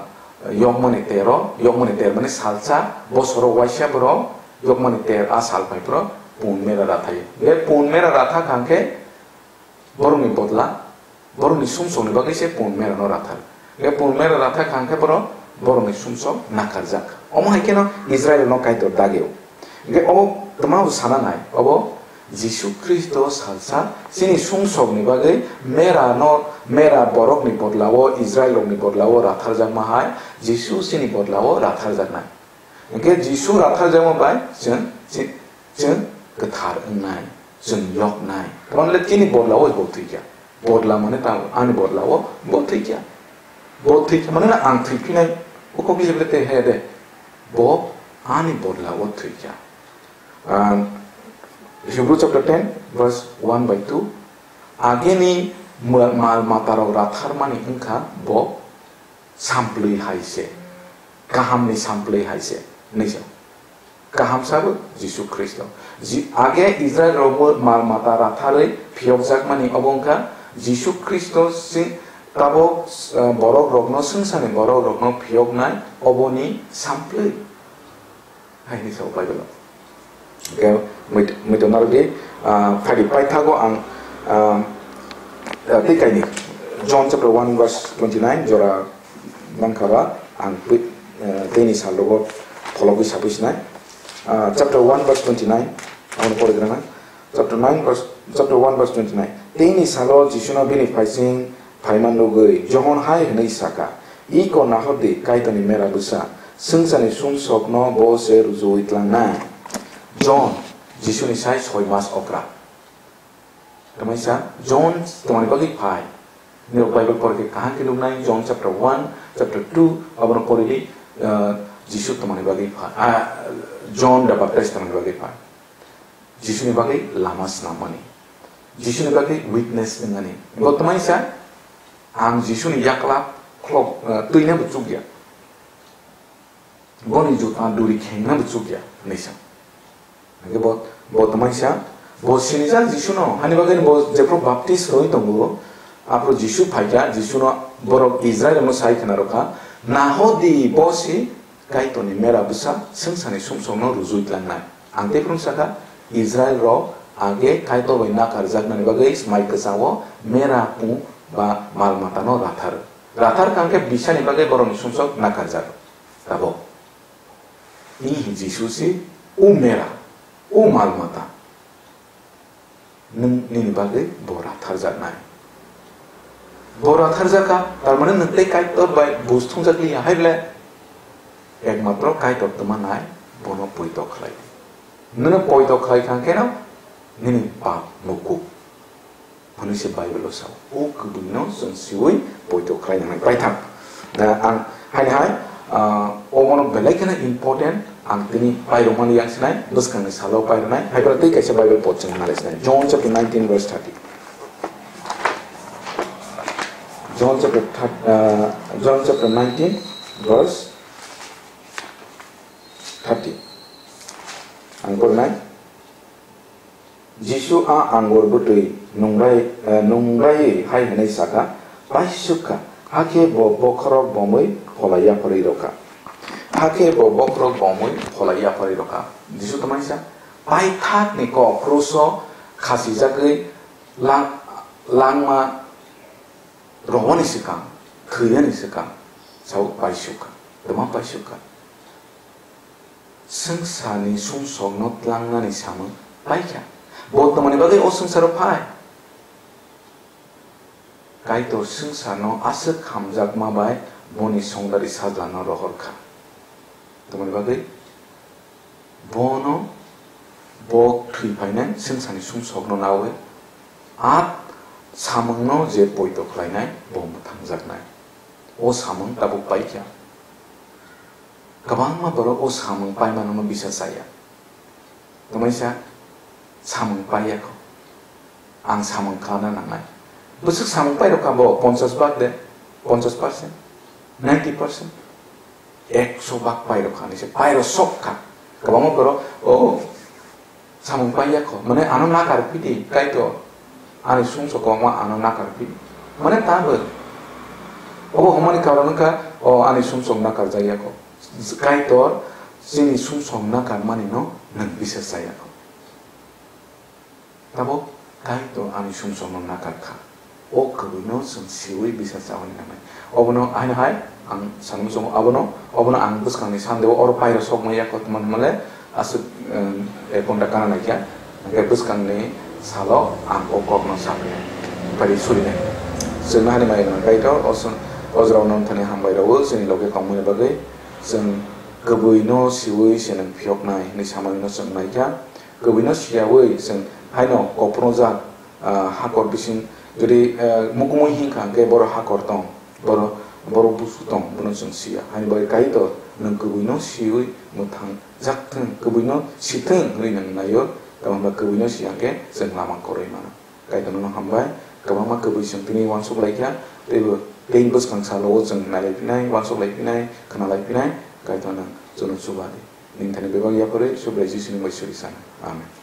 yokmani tero, yokmani ter mani salsa, bosoro waisa borok yokmani ter a sal phai phuru pun mera rathaio. Be pun mera ratha kha khe borokni bodla, borokni sumsokni bagwi se pun merano rathar. Hwnkhe pun mera rathar kha hwnkhe borok borokni sumsok nakarjak. Omo hai kheno Israilno Kaitor dagio. Hwnkhe obo twma bo sana nai, obo Jisu Khristo salsa chini sumsokni bagwi merano, mera borokni bodlao, Israilrokni bodlao ratharjakma hai Jisu chini bodlao ratharjaknai. Hwnkhe Jisu ratharjakma bai chwng, chwng, chwng kwthar wngnai, chwng yoknai. Tamoni le chini bodlao bo thwikha. Bodla mane ta ani bodlao bo thwikha. Bo thwikha mane na ang thwiphinai. O kok le tei he de. Bo ani bodlao thwikha. Um, Hebrew chapter ten, verse one by two. Ageni ma-, mal matarok ratharmani wngkha bo samplwi hai se, kahamni samplwi hai se, hinwi sa. Kaham sabo Jisu Khristo. Ji-, age Israel rokbo mal mata ratharwi phiyokjakmani obo wngkha Jisu Khristo si tabok, eh, borok rokno, swngcharni borok rokno phiyoknai oboni samplwi. Hai hinwi sao Bible-o. Hwnkhe mui-, muitu narwgwi, ah, phaidi paithago ang, ah, ah, tei kainwi John chapter one verse twenty-nine jora mankha ba ang pui-, ah, teini salrogo phologwi sapwi sinai. Ah, chapter one verse twenty-nine, ang pori gana. Chapter nine verse, chapter one verse twenty-nine. Teini salo Jisuno bini phaising phaima nugwi Johon hai hwnwi saka, "Iko nahor di, Kaitorni mera bwsa, swngcharni sumsokno bo se rujuwi tlangnai." John, Jisuni sai soi mas okra. Tamaisa John twmani bagwi phai? Nirok Bible pore khe kaham khe nuknai, John chapter one, chapter two, abono pore di, ah, Jisu twmani bagwi phai, ah, John the Baptist twmani bagwi phai. Jisuni bagwi lama snamani, Jisuni bagwi witness wngnani. Bo twmai sa, "Ang Jisuni yakla khulok, eh, twina bo chukya. Boni juta duri khengna bo chukya," hinwi sa. Hwnkhe bo, bo twmai sa, bo sinijak Jisuno, hani bagwi bo jephru baptis rwi tongo, aphuru Jisu phaikha, Jisuno borok Israilrokno sai khna rwkha, "Nahodi, bo si Kaitorni mera bwsa swngcharni sumsokno rujui tlangnai." Ang tei phuru sakha, Israilrok age Kaitor bai nakarjaknani bagwi mai kwchao mera pung ba mal matano rathar. Rathar kha hwnkhe bisani bagwi borokni sumsok nakarjago. Tabok Ihi Jisu si o mera, o mal mata. Nwng nini bagwi bo ratharjaknai. Bo ratharjak kha, tar mane nwng tei Kaitor bai buj thungjak liya hai ble? Ekmatro Kaitor twma nai, bono poito khlai di. Nwng poito khlai kha khe no, nini pap mukuk. Hwnwi se Bible-o sao. O kwbwino chwng siwi poito khlai nangnai. Paithak. Da ang haini hai, ah, omono belai kheno important, ang tini pairwkmani yang sinai, bwskangni salo pairwnai. Hai phano tei kaisa Bible pot chwng nalai sinai. John chapter nineteen verse thirty. John chapter thirty, ah, John chapter nineteen verse thirty. Ang pornai. Jisu a angur bwtwi nungbai, eh, nungbai hai hwnwi sakha, "Paisuk kha, hakhe bo bokhorok bomwi phola yapharwi rwkha." Hakhe bo bokhorok bomwi phola yapharwi rwkha. Jisu twmai sa, paithakni kok kruso khasijagwi lang-, langma rwani swkang, thwiyani swkang, sao paisuk kha. Twma paisuk kha. Swngcharni sumsokno tlangnani samung paikha. Bo tamoni bagwi o swngcharo phai? Kaitor swngcharno aswk hamjakma bai boni songdari sajlano rohor kha. Tamoni bagwi bono bo thwi phainai swngcharni sumsokno nawi a samungno je poito khlainai bo mwthangjaknai. O samung tabuk paikha. Kwbangma borok o samung paimano no bisa chaya. Twmaisa samung paiya kho. Ang samung khlana nangnai. Bwswk samung pairok kha bo ponchash bhag de, ponchash percent, ninety percent, ekso bhag pairok kha, hinwi se pairok sok kha. Kwbangma borok, o, samung paiya kho, mane ano nakar phi di, Kaitor, ani sumsok kwbangma ano nakar phi di. Mane ta bo, obo hwnmani karon wngkha, o ani sumsok nakar jakya kho. Kaitor chini sumsok nakar mani no nwng bisa chaya kho. Tabo Kaitor ani sumsok no nakar kha. O kwbwi no chwng siwi bisa chawi nangnai. Obono haino hai ang sanwi chongo, abono, obono ang bwskangni sandeo oro pairo sok maya kho tongmani hwnle aswk, em, ek ghonta kana naikha. Hwnkhe bwskangni salo ang o kokno sapri pari surinai. Chwngno hani mai gwnang Kaitor, o chwng, o jorao no thani hambai rwo, chwngni loge tongmani bagwi chwng kwbwi no siwi se nwng phiyoknai hinwi samani no chwng naikha. Kwbwi no siyawi chwng haino koprwngjak, ah, hakor bising jodi, ah, mukumui hinkha hwnkhe borok hakor tong, borok, borok busu tong, bono chwng siya. Haini bagwi Kaitor nwng kwbwi no siwi mwthang jak thung, kwbwi no si thung hwnwi nwng naio, tamo hwnba kwbwi no siya hwnkhe chwng lama kwrwi mano. Kaitor no hambai, kwbangma kwbwi chwng tini uansuk laikha, teibo tei bwskang salo o chwng nai lai phinai, uansuk lai phinai, khna lai phinai, Kaitor nwng chwngno chuba di. Nini thani bebak yapharwi Subrai Jisuni bai suri sana. Amen.